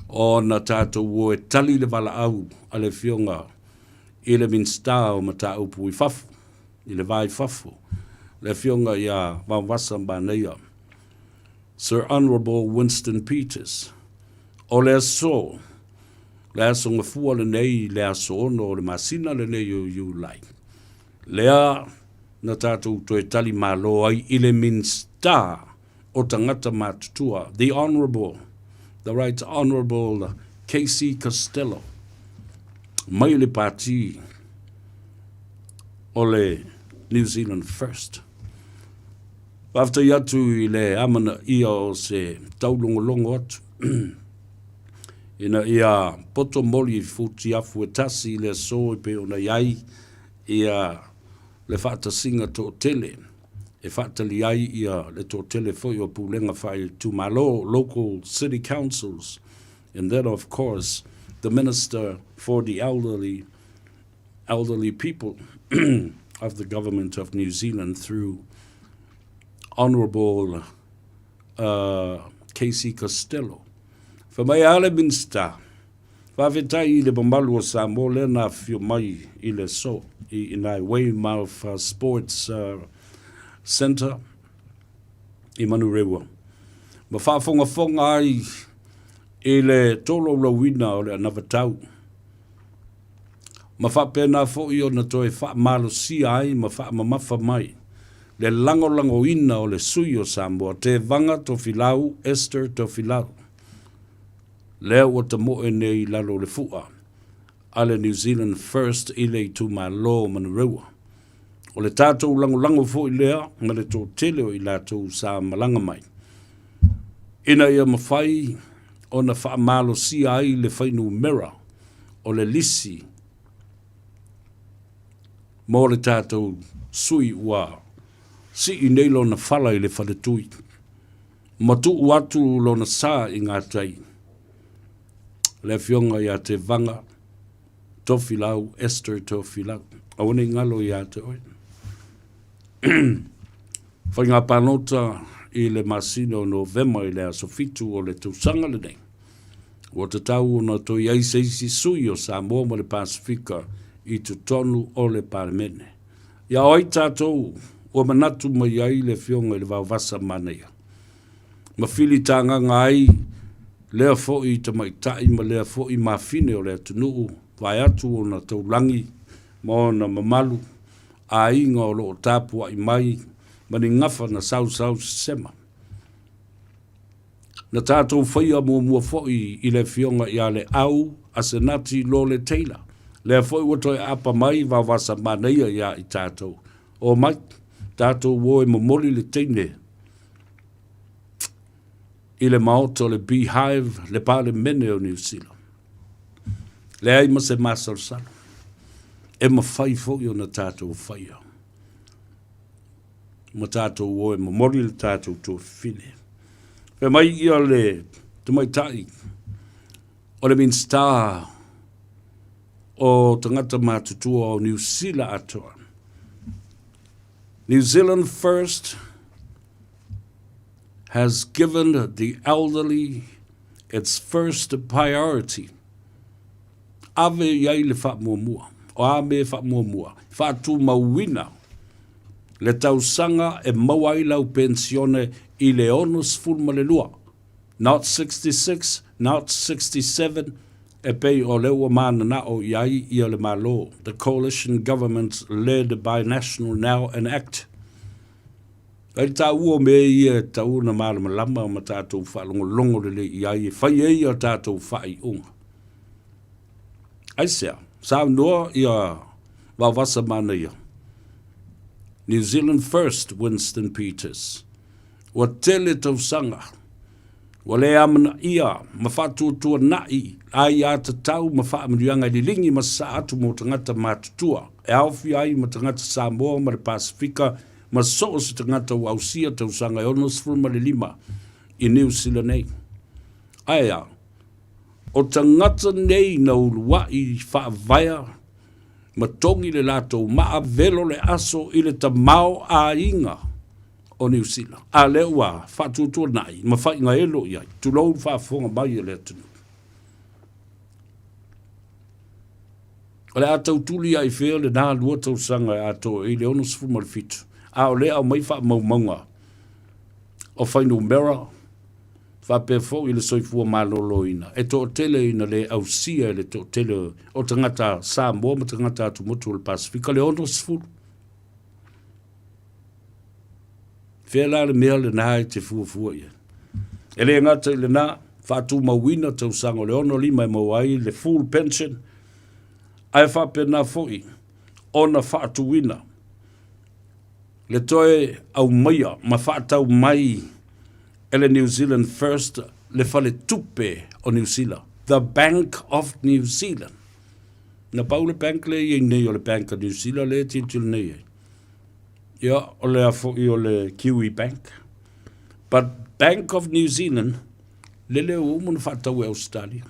Speaker 7: ona tatou o e tali le valaau a le Afioga i le Minisita o Mataupu i Fafo, i le Va i Fafo, le Afioga ia Vaovasa Manaia, Sir Honourable Winston Peters. O le aso, le aso gafua lenei, le aso 6 o le masina lenei o Iulai, lea na tatou toe tali malo ai i le Minisita o Tagata Matutua, the Honourable, the Right Honourable Casey Costello, mai le Pati o le New Zealand First. Faafetai atu i le amanaia o se taulogologo atu ina ia poto moli i futiafu e tasi i le aso e pei ona i ai ia le faatasiga toatele e faatali ai ia le toatele foi o pulega faaitumalo, local city councils, and then of course the Minister for the Elderly, elderly people of the Government of New Zealand through Honourable uh, Casey Costello. Fai mai a le Minista, faafetai i le mamalu o Samoa lea na afifio mai i le aso i inā i Weymouth uh, Sports uh, Centre i Manurewa. Ma faafogafoga ai i le tolaulauina o le anavatau ma faapena foi ona toe faamalosia ai ma faamamafa mai le lagolagoina o le sui o Samoa, Tevaga Tofilau Esther Tofilau, lea ua tamoe nei i lalo o le fua a le New Zealand First i le itumalo o Manurewa. O le tatou lagolago foi lea ma le toatele o i latou sa malaga mai, ina ia mafai ona faamalosia ai le fuainumera o le lisi mo le tatou sui ua sii nei lona fala i le faletui ma tuu atu lona sa i gatai, le Afioga ia Tevaga Tofilau, Esther Tofilau. Aua ne i galo ia te oe. Faiga palota i le masina o Novema i le aso 7 o le tausaga lenei. Ua tatau ona toe i ai se isi sui o Samoa ma le Pasefika i totonu o le Palemene. Ia o ai tatou ua manatu mai ai le Afioga i le Vaovasa Manaia ma filitagaga ai lea foi tamaitai ma lea foi mafine o le atunuu vaeatu ona taulagi ma ona mamalu aiga o lo o tapuai mai ma ni gafa na sausau sesema. Na tatou faia muamua foi i le Afioga ia Leau Asenati Lole Taylor, lea foi ua toe aapa mai Vaovasa Manaia ia i tatou. Omai, tatou o e momoli le teine i le maota o le Beehive, le Palemene o Niu Sila. Leai ma se masalosalo, e mafai foi ona tatou faia. Ma tatou o e momoli le tatou tuafafine. Fai mai ia le tamaitai o le Minisita o Tagata Matutua o Niu Sila atoa. New Zealand First has given the elderly its first priority. Ave i ai le faamuamua. O a mea e faamuamua? Faatumauina le tausaga e maua ai lau penisione i le 62, not 66, not 67, e pei o lea ua mananao i ai ia le Malo, the coalition government led by National Now and Act. Ai le taua o mea ia e tatau ona malamalama ma tatou faalogologo lelei i ai e fai ai a tatou faaiuga. Aisea? Saunoa ia Vaovasa Manaia. New Zealand First, Winston Peters. Ua tele tausaga, ua le amanaia ma faatuatuana'i aiatatau ma faamanuiaga e liligi ma sasaa atu mo tagata matutua, e aofia ai ma tagata Samoa ma le Pasefika ma so o se tagata ua ausia tausaga e 65 i Niu Sila nei. Ae a? O tagata nei na uluaʻi faavaea ma togi le latou maa velo le aso i le tamaoaiga o Niu Sila, a lea ua faatuatuanai ma faigaelo i ai, tulou le faafofoga mai a le atunuu. O le a tautuli ai fea lena lua tausaga e atoa i le 67, a o lea aumai faamaumauga o fuainumera faapea foi le soifua maloloina e toatele ina le ausia e le toatele o tagata Samoa ma tagata atumotu o le Pasefika le 60. Fea la le mea lenā e te fuafua i ai? E le gata i lenā, faatumauina tausaga o le 65 e maua ai le full pension, ae faapena foi ona faatuina le toe aumaia ma faatau mai e le New Zealand First le Faletupe o Niu Sila, The Bank of New Zealand. Na pau le bank lea e i ai nei o le Bank of New Zealand lea e tilotilo nei ai. Ia, o le a foi o le Kiwi Bank. But Bank of New Zealand, lele ua uma ona faatau e Ausetalia.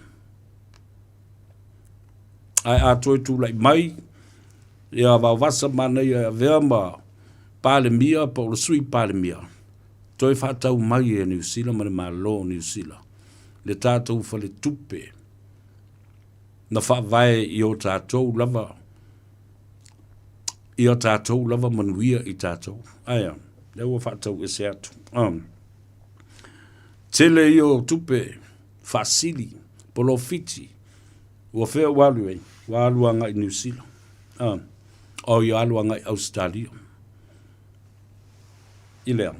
Speaker 7: Ae a toe tulai mai, ia Vaovasa manaia e avea ma Palemia po o le Sui Palemia, toe faatau mai e Niu Sila ma le Malo o Niu Sila le tatou faletupe na faavae i o tatou lava i a tatou lava manuia i tatou. Ae a? Lea ua faatau ese atu. Um. Tele ia o tupe faasili, polofiti, ua fea ua alu ai? Ua alu agai Niu Sila. Um. O ia alu agai Ausetalia. I lea,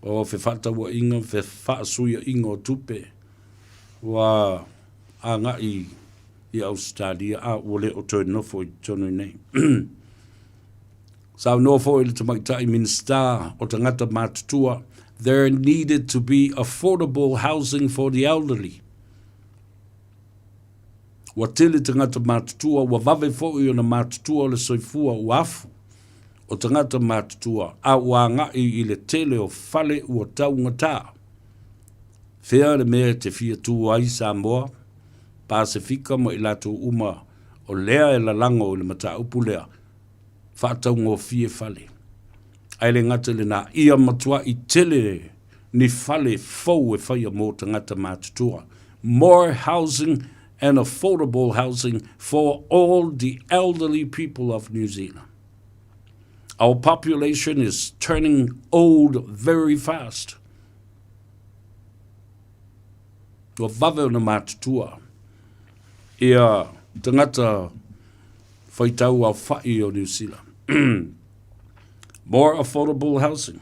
Speaker 7: o fefaatauaiga, fefaasuiaiga o tupe, ua agai i Ausetalia, a ua le o toe nofo i totonu i nei. Saunoa foi le tamaitai Minisita o Tagata Matutua, there needed to be affordable housing for the elderly. Ua tele tagata matutua, ua vave foi ona matutua o le soifua ua afu o tagata matutua, a ua agai i le tele o fale ua taugata. Fea le mea e te fia tu ai Samoa, Pasefika ma i latou uma o lea e lalago i le mataupu lea, faataugofie fale. Ae le gata i lenā, ia matuaʻi tele ni fale fou e faia mō tagata matutua. More housing and affordable housing for all the elderly people of New Zealand. Our population is turning old very fast. Ua vave ona matutua ia tagata faitau aofaʻi o Niu Sila. More affordable housing.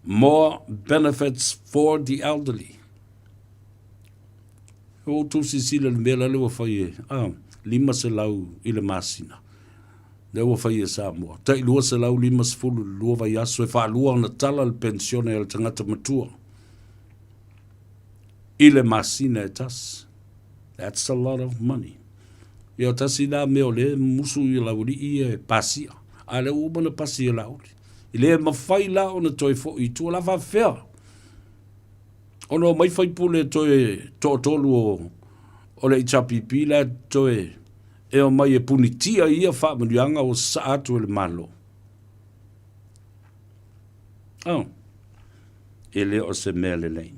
Speaker 7: More benefits for the elderly. Ua outou silasila i le mea lale ua fai e, ah, 500 i le masina. Lea ua fai e Samoa. Tai 250 i le lua vaiaso e faalua ona tala le penisione a le tagata matua i le masina e tasi. That's a lot of money. Ia tasi la mea o lea e musu i Laualii ia e pasia. A lea ua uma ona pasi e Laauli. E le mafai la ona toe foi i tua la faafefea. Ona omai faipule toe toatolu o, o le HRPP la toe e omai e punitia ia faamanuiaga ua sasaa atu e le Malo. Oh. E le o se mea lelei.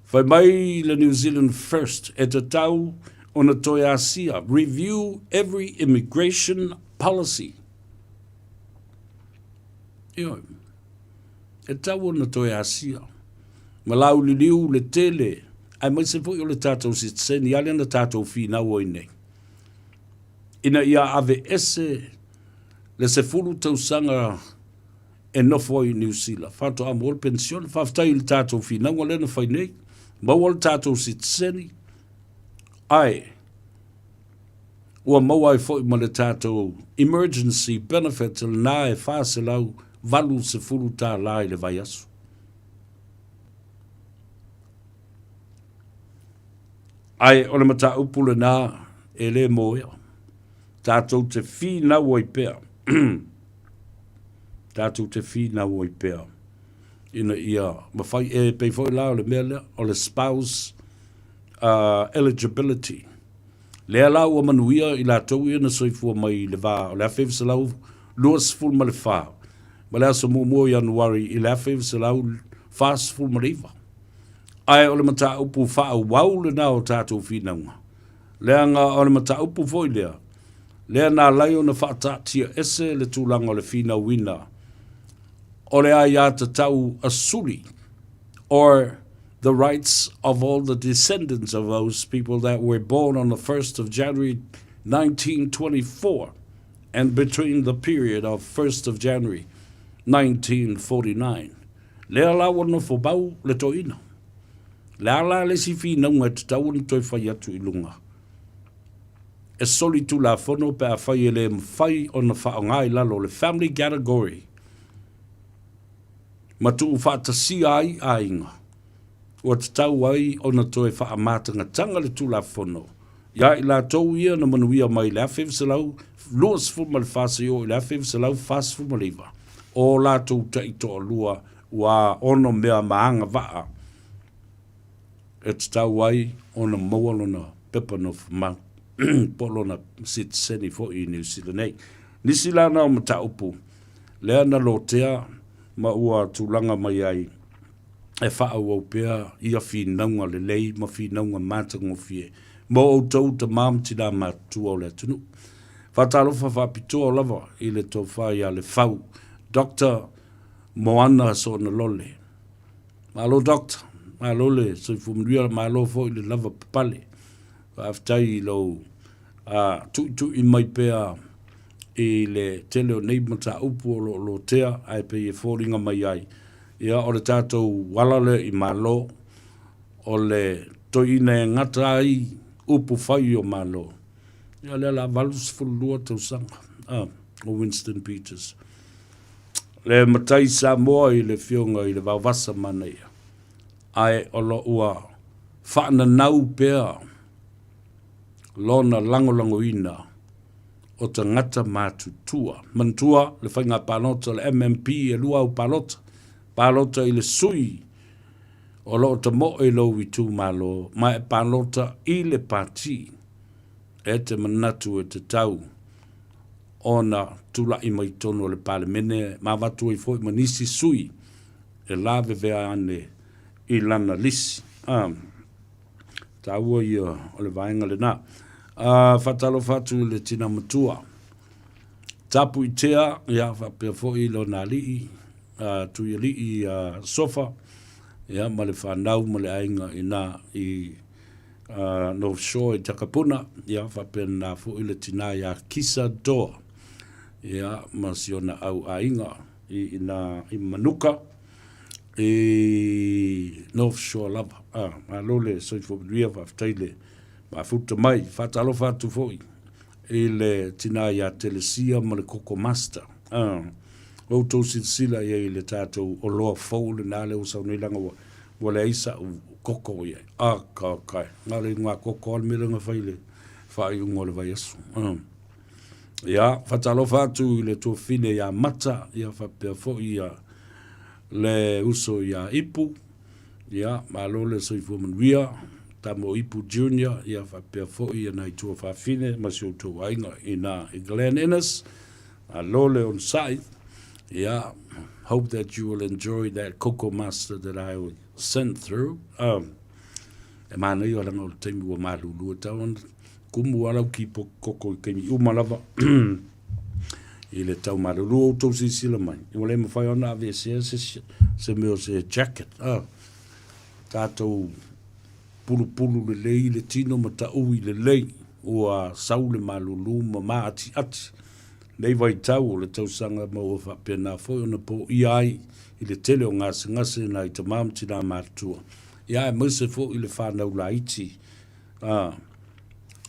Speaker 7: Fai mai le New Zealand First e tatau ona toe asia, review every immigration policy. Ioe. E tatau ona toe asia. Ma lauliliu le tele, aemaise foi o le tatou sitiseni, a lea na tatou finau ai nei. Ina ia aveese le 10 tausaga e nofo ai i Niu Sila, faatoa maua le penisione. Faafetai i le tatou finauga lea na fai nei, maua le tatou sitiseni, ae ua maua ai foi ma le tatou emergency benefit lena e $480 i le vaiaso. Ae o le mataupu lenā e le moea. Tatou te finau ai pea. Tatou te finau ai pea ina ia mafai e pei foi la o le mea lea o le spouse eligibility. Lea la ua manuia i latou ia na soifua mai i le va o le 1924 ma le aso muamua o Ianuari i le 1949. Ae o le mataupu faaauau lenā o tatou finauga, leaga o le mataupu foi lea, lea na ala ai ona faataatia ese le tulaga o le finauina o le aiatatau a suli or the rights of all the descendants of those people that were born on the 1st of January 1924 and between the period of 1st of January. 1949. Lea la ua nofo mau le toeaina. Le a la le isi finauga e tatau ona toe fai atu i luga? E solitulafono pe afai e le mafai ona faaaoga i lalo o le family category ma tuufaatasia ai aiga, ua tatau ai ona toe faamatagataga le Tulafono iā i latou ia na manuia mai i le 1924 seia oo i le 1949, o latou taitoalua ua ono mea ma agavaa e tatau ai ona maua lona pepa nofomau po o lona sitiseni foi i Niu Sila nei. Nisi la na o mataupu lea na lotea ma ua tulaga mai ai e faaauau pea ia finauga lelei ma finauga matagofie mo outou tamā ma tinā matutua o le atunuu. Faatalofa faapitoa lava i le tofa ia Lefau Doctor Moana Soonalole. Malo Doctor, malo le soifua manuia, malo foi le lava papale. Faafetai i lou tuitui mai pea i le tele o nei mataupu o lo o lotea ae pei e foliga mai ai, ia o le tatou ala lea i Malo, o le toeaina e gata ai upu fai o Malo. Ia lea la 82 tausaga o Winston Peters. Le matai Samoa i le Afioga i le Vaovasa Manaia, ae o lo ua faananau pea lona lagolagoina o tagata matutua. Manatua le faiga palota o le MMP e lua au palota, palota i le sui o lo o tamoe i lou itumalo ma e palota i le pati e te manatu e tatau ona tulai mai totonu o le Palemene ma avatu ai foi ma nisi sui e lavevea ane i lana lisi. Taua ia o le vaega lena. Faatalofa atu i le tina matua. Tapuitea, ia faapea foi lona alii, Tuialii Sofa, ia ma le fanau ma le aiga ina i North Shore i Takapuna, ia faapena foi le tina ia Kisa Doa, ia ma si ona au aiga i ina i Manuka, i North Shore lava. Ah, malo le soifua manuia, faafetai le mafuta mai. Faatalofa atu foi i le tina ia Telesia ma le Koko Master. Ah, outou silasila i ai i le tatou oloa fou lena lea ua sau nei leaga ua, ua leai sa'u koko i ai. Ah, ka, ka, na o le igoa koko lava le mea lea na fai i le faaiuga o le vaiaso. Ah. Ia, faatalofa atu i le tuafafine ia Mata, ia faapea foi ia le uso ia Ipu, ia, malo le soifua manuia, Tamo Ipu Junior, ia faapea foi ia nai tuafafine ma si outou aiga ina i Glen Innes, malo le onosai, ia, hope that you will enjoy that Coco Master that I sent through. E manaia leaga o le taimi ua malulu e tau ona kumu lava lau kipoko koko i taimi uma lava i le tau malulu o outou silasila mai. Ua le mafai ona aveesea se, se mea o se jacket. Ah, tatou pulupulu lelei le tino ma taui lelei ua sau le malulu ma maatiati. Nei vaitau o le tausaga ma ua faapena foi ona poia ai i le tele o gasegase nai tamā ma tinā matutua. Ia aemaise foi le fanau laiti a,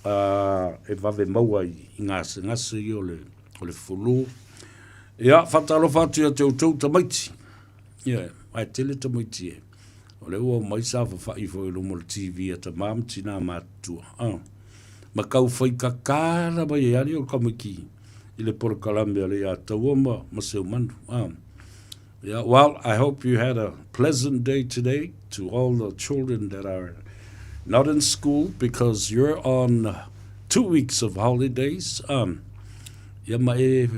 Speaker 7: a, e vave maua i, i gasegase ia o le, o le fulu. Ia, faatalofa atu ia te outou tamaiti. Ia, ae tele tamaiti e. O lea ua omai saofafai foi i luma o le TV a tamā ma tinā matutua. A, ma tau fai kakala mai ai lava o le tamaiti i le polokalame a le Leiataua ma, ma Seumanu. A. Yeah, well, I hope you had a pleasant day today to all the children that are not in school because you're on 2 weeks of holidays. Ia ma e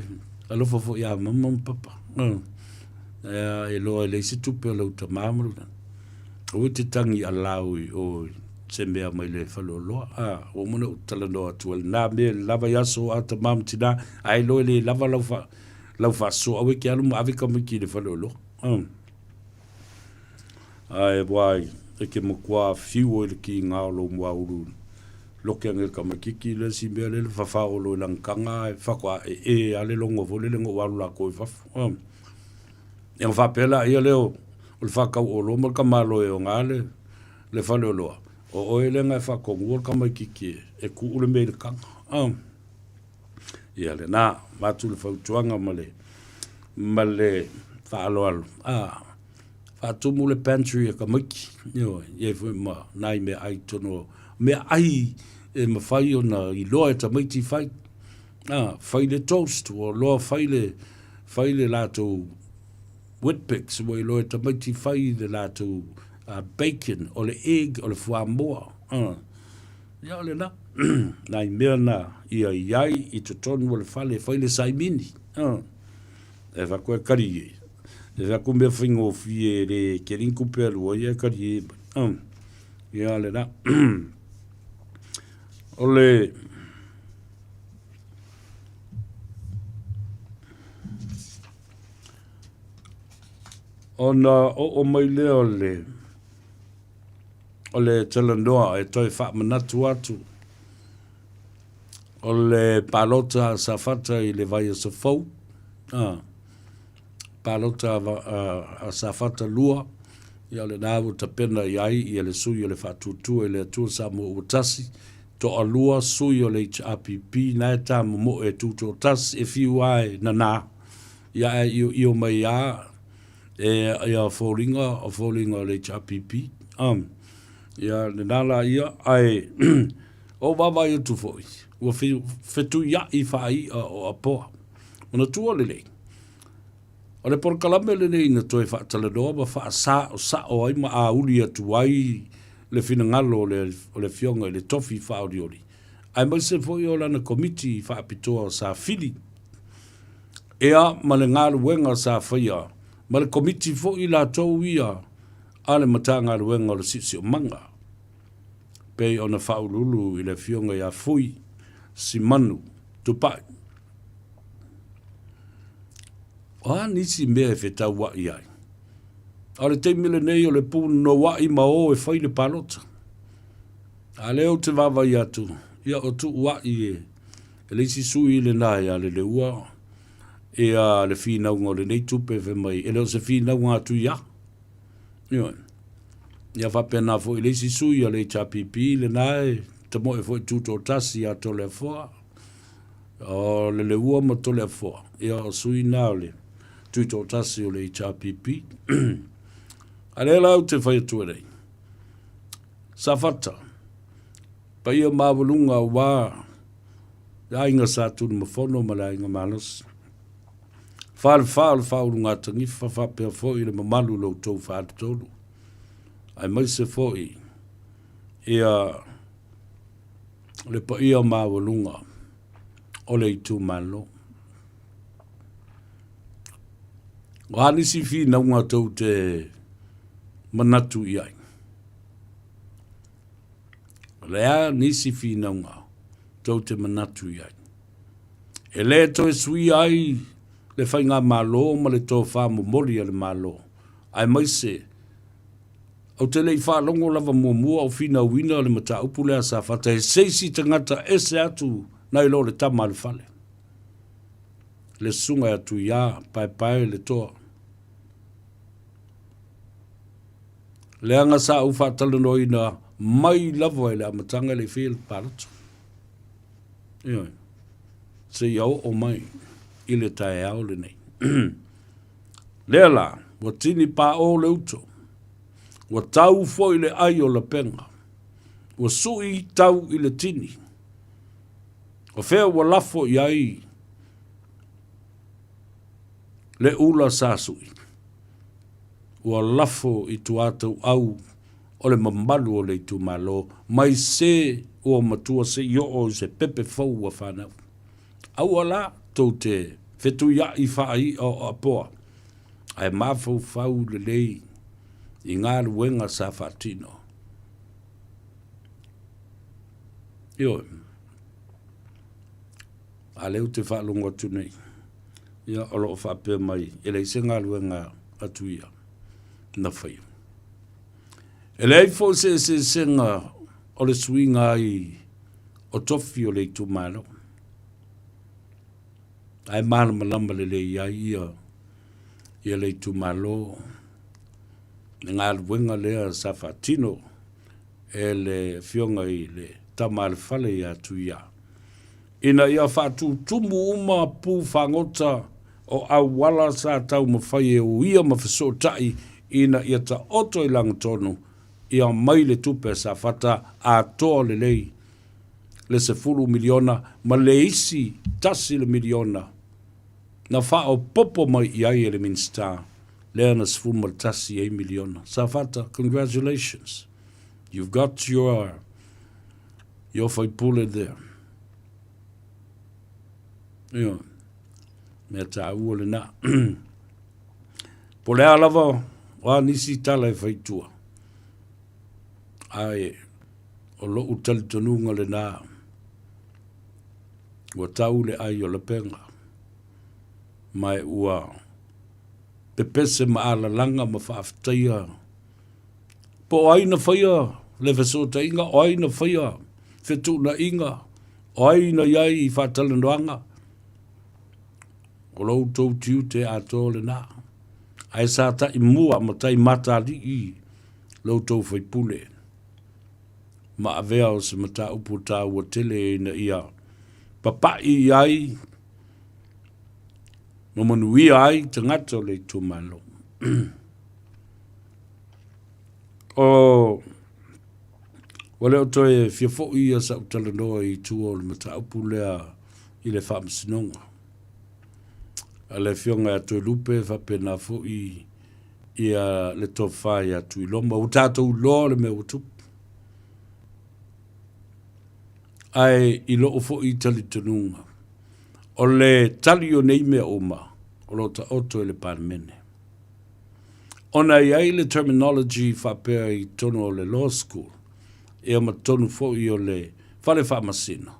Speaker 7: alofa foi ia mama ma papa. E loa e leai se tupe o lau tamā ma lau Aua e te tangi alau i o se mea mai le faleoloa. Ah, ua uma ona ou talanoa atu ai lena mea le lava i aso a tamā ma tinā, ae loa e le lava lau fa, lau faasoa, aua e te alu ma ave tamaiti i le faleoloa. Ae wai, e te matua fiu ai le kiga o lou muaulu loke ane le tamaititi le isi mea lea le fafao loa i lana taga ae faatoa ee lava le logo foi lele na ou alu latou i fafo. Ia ona faapea laia lea o le faatauoloa ma le tamaloa e ona le le faleoloa, o oe lea na e faatonua le tamaititi e tuu le mea i le taga. Ah. Ia lena, avatu le fautuaga ma le ma le faaaloalo. Ah, faatumu le pantry a tamaiti, ioe, i ai foi ma nai meaai i totonu o meaai e mafai ona iloa e tamaiti fai. Ah, fai le toast, ua iloa fai le fai le latou Weet-Bix, ua iloa e tamaiti fai le latou bacon, o le egg, o le fuamoa. Ah. Ia o lena, nai mea na ia i ai i totonu o le fale e fai le saimini. Ah. E fai atu e kari e. E fai atu mea faigofie e le tele ni tupe e alu ai ae kari e mai. Ah. Ia lena. O le Ona oo mai lea o le o le talanoa e toe faamanatu atu o le palota a Safata i le vaiaso fou, a, palota a, a Safata 2, ia o lena ua tapena i ai ia le sui o le Faatuatua i le Atua Samoa ua tasi, toalua sui o le HRPP na e tamomoe e tutoatasi e fiu a e nana, ia ae ioio mai a e ia foliga o foliga o le HRPP. Um, ia lena la ia, ae o vaavaai atu foi, ua fetuiai faai'a o Apoa. Manatua lelei, o le polokalame lenei na toe faatalanoa ma faasa'osa'o ai ma auli atu ai le finagalo o le, o le Afioga i le Tofi Faaolioli, aemaise foi o lana Komiti Faapitoa sa fili ea ma le galuega sa faia ma le Komiti foi latou ia a le Matagaluega o le Siosiomaga, pei ona faauluulu i le Afioga ia Fui Simanu Tupai. O a nisi mea e fetaua'i ai? A o le taimi lenei o le punoua'i ma o e fai le palota. A lea ou te vaavaai atu, ia o tuua'i e, e le isi sui lena ia Leleua, ia le finauga o lenei tupe fai mai, e le o se finauga atu ia. Ioe. Ia faapena foi le isi sui a le HRPP lena e tamoe foi tutoatasi ia Toleafoa, o Leleua ma Toleafoa, ia o sui na o le tuitoatasi o le HRPP. A lea la ou te fai atu ai nei, Safata, paia maualuga aua le aiga Sa Tunumafono ma le aiga Malosi. Falefa o le Faaulugatanifa faapea foi le mamalu o lo outou faletolu, aemaise foi ia le paia maualuga o le itumalo. O a nisi finauga tou te manatu i ai? O le a nisi finauga tou te manatu i ai? E le toe suia ai le faigamalo ma le tofa momoli a le Malo, aemaise ou te le i faalogo lava muamua o finauina le mataupu lea sa fata e se isi tagata ese atu nai lo le tama a le fale, le susuga ia Tuiā Paepae le Toa. Leaga sa ou faatalanoaina mai lava i le amataga e le i faia le palota. Ioe. Seia oo mai i le taeao lenei. Lea la, ua tini paʻō le uto, ua tau foi le ʻai o lapega, ua suʻi tau i le tini. O fea ua lafo i ai le ula sa suʻi? Ua lafo i tuatauʻau o le mamalu o le itumalo, mai se ua matua seia oo i se pepe fou ua fanau. Aua la tou te fetuiaʻi faaiʻa o Apoa, ae mafaufau lelei i galuega sa faatino. Ioe. A lea ou te faalogo atu nei, ia, o lo o faapea mai, e leai se galuega atu ia na faia. E leai foi se eseesega o le suiga ai o tofi o le itumalo. Ae malamalama lelei ai ia Ia le itumalo, le galuega lea sa faatino e le Afioga i le Tama a le Fale ia Tuia, ina ia faatutumu uma pu fagota o auala sa taumafai e uia ma fesootai ina ia taoto i lagatonu ia mai le tupe a Safata atoa lelei le $10 miliona ma le isi tasi le miliona na faaopoopo mai i ai e le Minisita lea na 11 ai miliona. Safata, congratulations. You've got your, your faipule there. Ia, mea tāua lena. Po le a lava, o a nisi tala e whaitua. Ae, o lou talitonuga lena, ua tau le ai o lapenga, ma e ua pepese ma alalaga ma faafetaia po o ai na faia le fesootaiga, o ai na faia fetuunaiga, o ai na i ai i faatalanoaga, o lo outou tiute atoa lena. Ae sa ta'i mua ma tai matali'i lo outou faipule ma avea o se mataupu taua tele ina ia papa'i i ai ma manuia ai tagata o le itumalo. O ua le o toe fia fo'i ia sa'u talanoa i tua o le mataupu lea i le Faamasinoga a le Afioga ia Toelupe faapena fo'i ia le tofa ia Tuiloma. Ua tatou iloa le mea ua tupu. Ae i lou fo'i talitonuga, o le tali o nei mea uma o lo o taoto i le Palemene. Ona e i ai le terminology faapea i totonu o le Law School, ia ma totonu foi o le Fale Faamasino,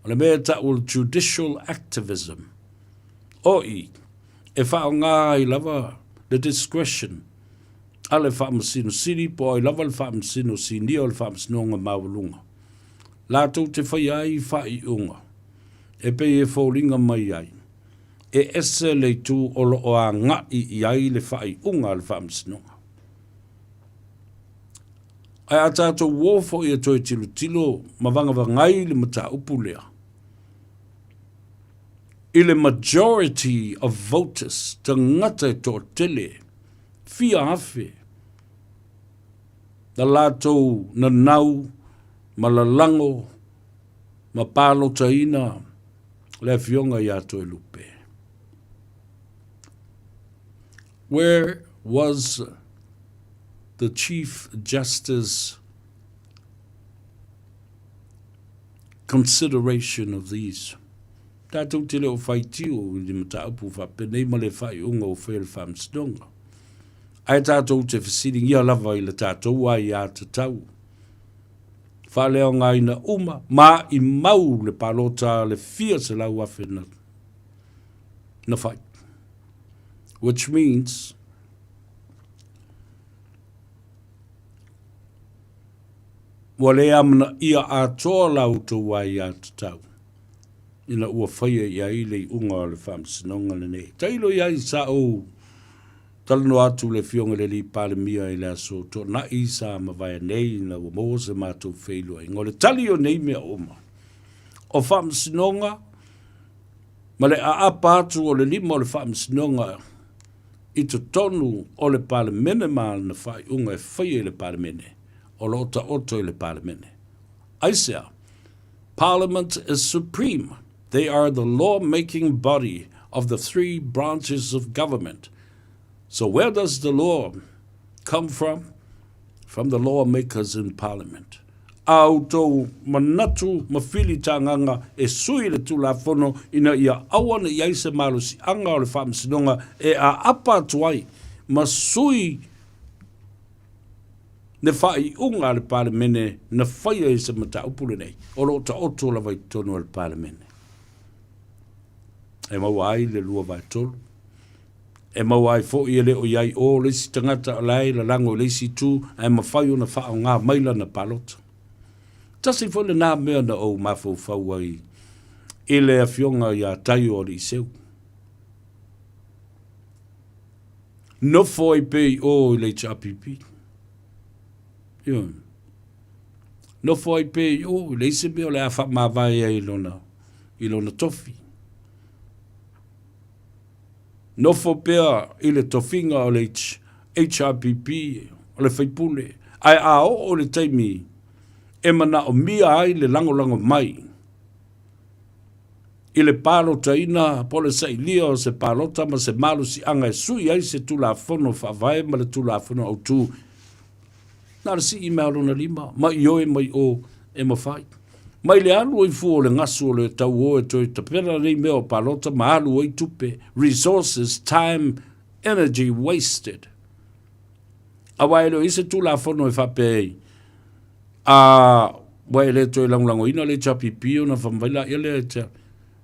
Speaker 7: o le mea e ta'u o le judicial activism, o i, e faaaoga ai lava le discretion a le Faamasino Sili po o ai lava le Faamasino Sinia o le Faamasinoga Maualuga, latou te faia ai faaiuga e pei e foliga mai ai e ese le itu o lo o agai i ai le faaiuga a le Faamasinoga. Ae a tatou uō foi e toe tilotilo ma vagavagai le mataupu lea, i le majority of voters, tagata e toatele, fia afe, na latou nanau ma lalago ma palotaina le Afioga ia Toelupe. Where was the Chief Justice consideration of these? Tatou te le o faitio i le mataupu faapenei ma le faaiuga ua faia e le Faamasinoga. Ae tatou te fesiligia lava i le tatou aiatatau faaleaogaina uma ma i mau le palota a le fia 100,000 na, na fai. Which means ua le amanaia atoa la outou aiatatau ina ua faia i ai le iuga o le Faamasinoga lenei. Tailo i ai sa ou talanoa atu le Afioga i le Alii Palemia i le aso Toonai sa mavae nei ina ua maua se matou feiloaiga. O le tali o nei mea uma, o Faamasinoga ma le aapa atu o le lima o le Faamasinoga i totonu o le Palemene ma ana faaiuga e faia i le Palemene, o lo o taoto i le Palemene. Aisea? Parliament is supreme. They are the law-making body of the three branches of government. So where does the law come from? From the lawmakers in Parliament. A outou manatu ma filitagaga e sui le Tulafono ina ia aua ne i ai se malosiaga o le Faamasinoga e aapa atu ai ma sui le faaiuga a le Palemene na faia i se mataupu lenei, o lo o taoto lava i totonu o le Palemene. E maua ai le 2/3, e maua ai foi e le o i ai o le isi tagata o la e lalago i le isi itu ae mafai ona faaaoga mai lana palota. Tasi foi lena mea na ou mafaufau ai i le afioga ia Taio Aliiseu. Nofo ai pea i o i le HRPP. Ioe. Nofo ai pea i o, e leai se mea o le a faamavae ai i lona, i lona tofi. Nofo pea i le tofiga o le HRPP, o le faipule, ae a oo le taimi e manaomia ai le lagolago mai i le palotaina po o le sailia o se palota ma se malosiaga e sui ai se Tulafono Faavae ma le Tulafono Autu, na o le sii mai o lona lima, mai ioe mai o e mafai. Mai le alu ai fua o le gasu o le tauo e toe tapena nei mea o palota ma alu ai tupe, resources, time, energy wasted. Aua e le o i ai se Tulafono e faapea ai, a ua e le toe lagolagoina le HRPP ona fai mai laia lea e te,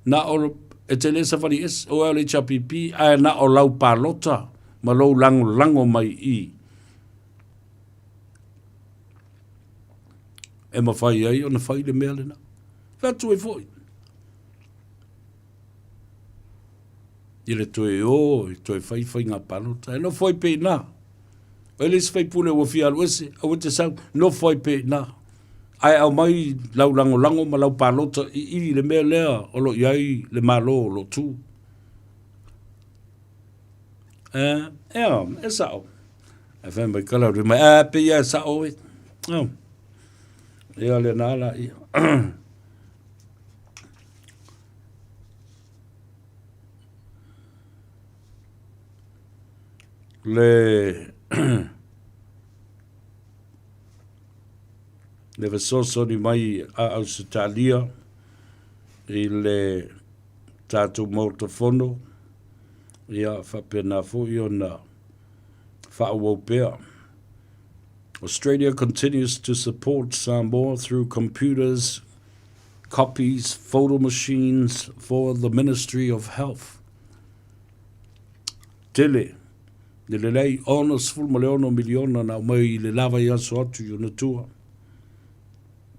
Speaker 7: na o, e te le savali ese, oe o le HRPP ae na o lau palota ma lou lagolago mai i e mafai ai ona fai le mea lena. Fai atu ai foi i le toe o e toe fai faiga palota. E nofo ai pea i ina. O le isi faipule ua fia alu ese, aua te sau, nofo ai pea i ina. Ae aumai lau lagolago ma lau palota i i i le mea lea o lo o i ai le Malo o lo o tu. E, ea, e sao. Ae fai mai kala uri mai, a pe ia e sao e. Oh. Ia le nā la ia. Le le fesoasoani mai a Ausetalia i le tatou Maota Fono, ia faapena foi ona faaauau pea. Australia continues to support Samoa through computers, copies, photo machines for the Ministry of Health. Tele, le lelei 66 miliona na aumai i le la vaiaso atu i ona tua.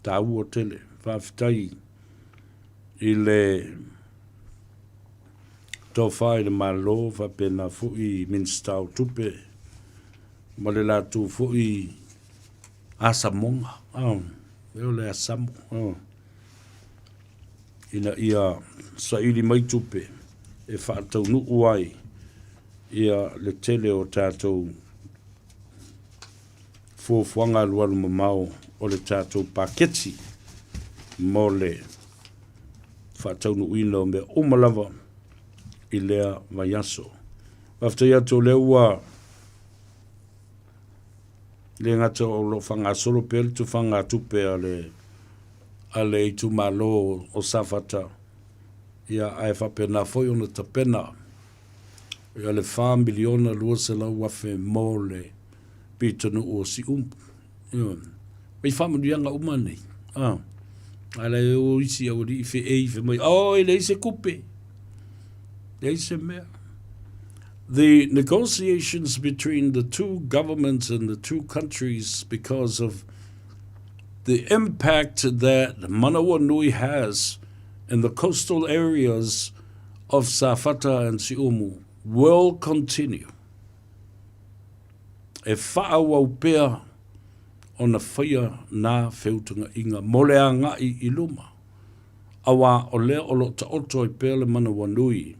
Speaker 7: Tāua tele, faafetai i le tofa i le Malo faapena foi i Minisita o Tupe ma le latou foi asamoga, o le asamo, ina ia saili mai tupe e faataunuu ai ia le tele o tatou fuafuaga alualu mamao o le tatou paketi mo le faataunuuina o mea uma lava i lea vaiaso. Faafetai atu o lea ua le gata o lo o faagasolo pea le tufaga tupe a le a le itumalo o Safata, ia ae faapena foi ona tapena ia le $4,200,000 mo le pitonuu o Siumu. Ioe. Mai faamanuiaga uma nei. Ah. A le o isi aualii feei fai mai, oh, e leai se kupe. Leai se mea. The negotiations between the two governments and the two countries because of the impact that Manawanui has in the coastal areas of Safata and Siumu will continue. E faaauau pea ona faia nā feutagaiga mo le agai i luma, auā o lea o lo o taoto ai pea le manawanui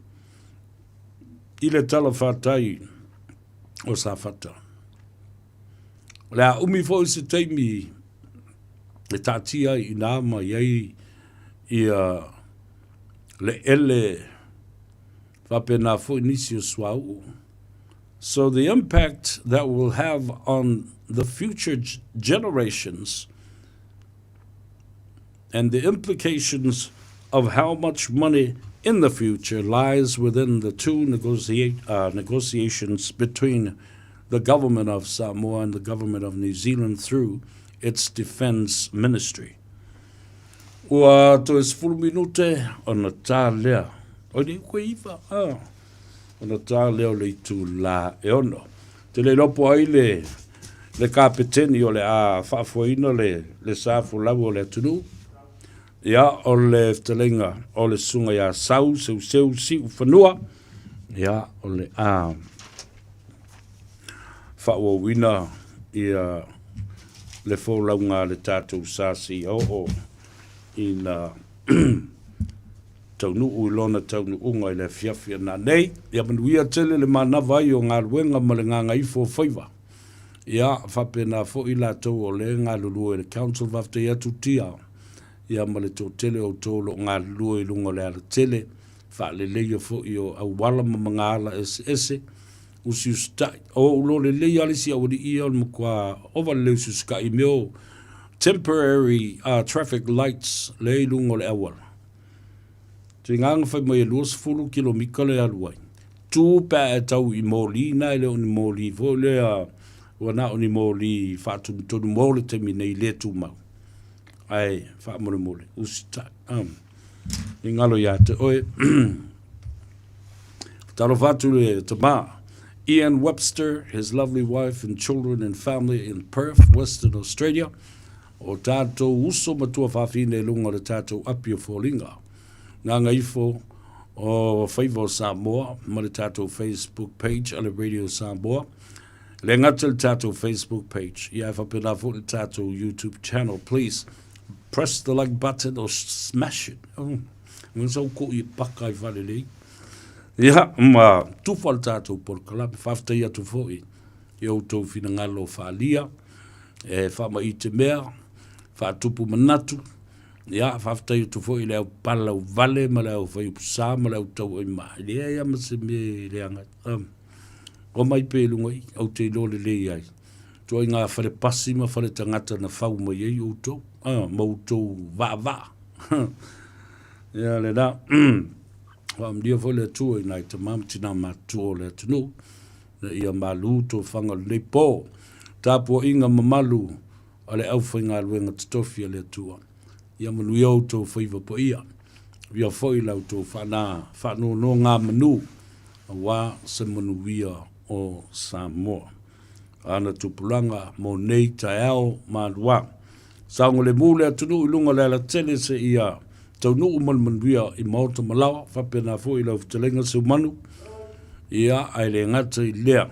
Speaker 7: i le talafatai o Safata. O le a umi foi se taimi e taatia ai i nā ma i ai ia le ele faapena foi nisi o suauu. So the impact that will have on the future generations and the implications of how much money in the future lies within the two negotiate, negotiations between the government of Samoa and the government of New Zealand through its defense ministry. Ua toe 10 minute ona tā lea. Oi nei koe iwa. Ah. Ona tā lea o le itulā e ono. Te le iloa po ai le, le kapeteni o le a faafoeina le, le sa folau o le atunuu. Ia, o le fetalaiga o le susuga ia Sau Seuseu Siufanua. Ia, o le a faaauauina ia le folauga a le tatou sa seia oo ina taunuu i lona taunuuga i le afiafi a nanei. Ia manuia tele le manava ai o galuega ma le gagaifo o faiva. Ia faapena foi latou o lea e galulue i le council, faafetai atu Tia ia ma le toatele o outou o lo o galulue i luga o le alatele, faaleleia foi o auala ma magaala eseese, usiusitai. O ou lo lelei lava le isi aualii ia o le matua ova lelei usiusitai i mea o temporary traffic lights lea i luga o le auala. Tiga na fai mai e 20 kilomita le alu ai. Tu pe a e tau i moli na e le o ni moli foi lea ua na o ni moli faatonutonu mo le taimi nei le tumau. Ae faamolemole usitai. I galo ia te oe. Talofa atu le tama. Ian Webster, his lovely wife and children and family in Perth, Western Australia. O tātou uso ma tuafafine i luga o le tātou api o foliga. Gagaifo o Faiva o Samoa ma le tātou Facebook page a le Radio Samoa. Le gata le tātou Facebook page, ia e faapena foi le tātou YouTube channel. Please press the like button or smash it. Oh, ngā sau ko i paka i whalelei. Ia, ma tufa le tātou polokalame, whawhetai atu foi i outou finagalo faaalia, e faamaite te mea, faatupu manatu, ia, faafetai atu foi i le au pala vale ma le au faiupusa ma le au tauaima. E leai lava ma se mea e leaga ai. Um, omai pea i luga i, ou te iloa lelei ai. Ituaiga fale pasi ma fale tagata na fau mai ai outou, ma outou vaavaa. Ia lena. Faamanuia foi le Atua i nai tama ma tinā matutua o le atunuu, ina ia malu tofaga o lenei po. Tapuaiga mamalu a le aufaigaluega totofi a le Atua. Ia manuia outou faiva paia. Ia foi la outou faana faanonogamanu aua se manuia o Samoa. Ana tupulaga mo nei taeao maluā. Saogalemu le atunuu i luga o le alatele seia taunuu ma le manuia i maota ma laoa, faapena foi lau fetalaiga Seumanu, ia, ae le gata i lea,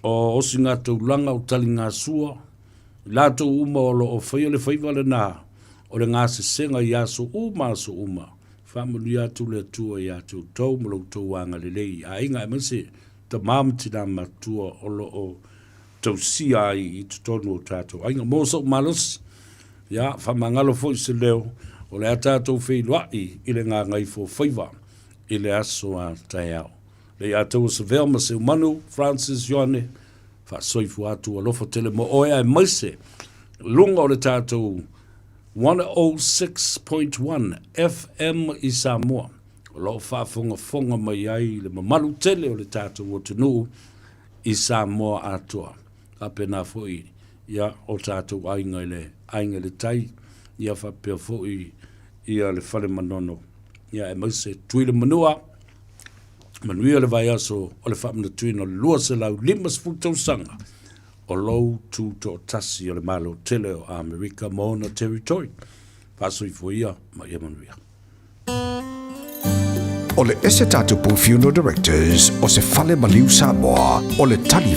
Speaker 7: o osigataulaga o taligasua, i latou uma o lo o faia le faiva lena o le gasesega i aso uma aso uma, faamanuia atu le Atua ia te outou ma lo outou agalelei i aiga aemaise tama ma tina matutua o lo o tausia ai i totonu o tatou aiga. Mo sou malosi, ia, faamagalo foi se leo, o le a tatou feiloai i le gagaifo faiva i le aso a taeao. Le ia taua Savea ma Seumanu, Francis Ioane, faasoifua atu alofa tele mo oe aemaise luga o le tatou 106.1 FM i Samoa. O lo o faafogafoga mai ai le mamalu tele o le tatou atunuu i Samoa atoa. Faapena foi ia o tatou aiga i le aiga i le tai, ia faapea foi ia le fale Manono, ia aemaise Tuila Manua, manuia le vaiaso o le faamanatuina o le 250 tausaga o lou tutoatasi o le Malo tele o Amerika ma ona territory. Faasoifua ia ma ia manuia.
Speaker 19: O le Esetata Funeral Directors o se fale maliu Samoa o le tali.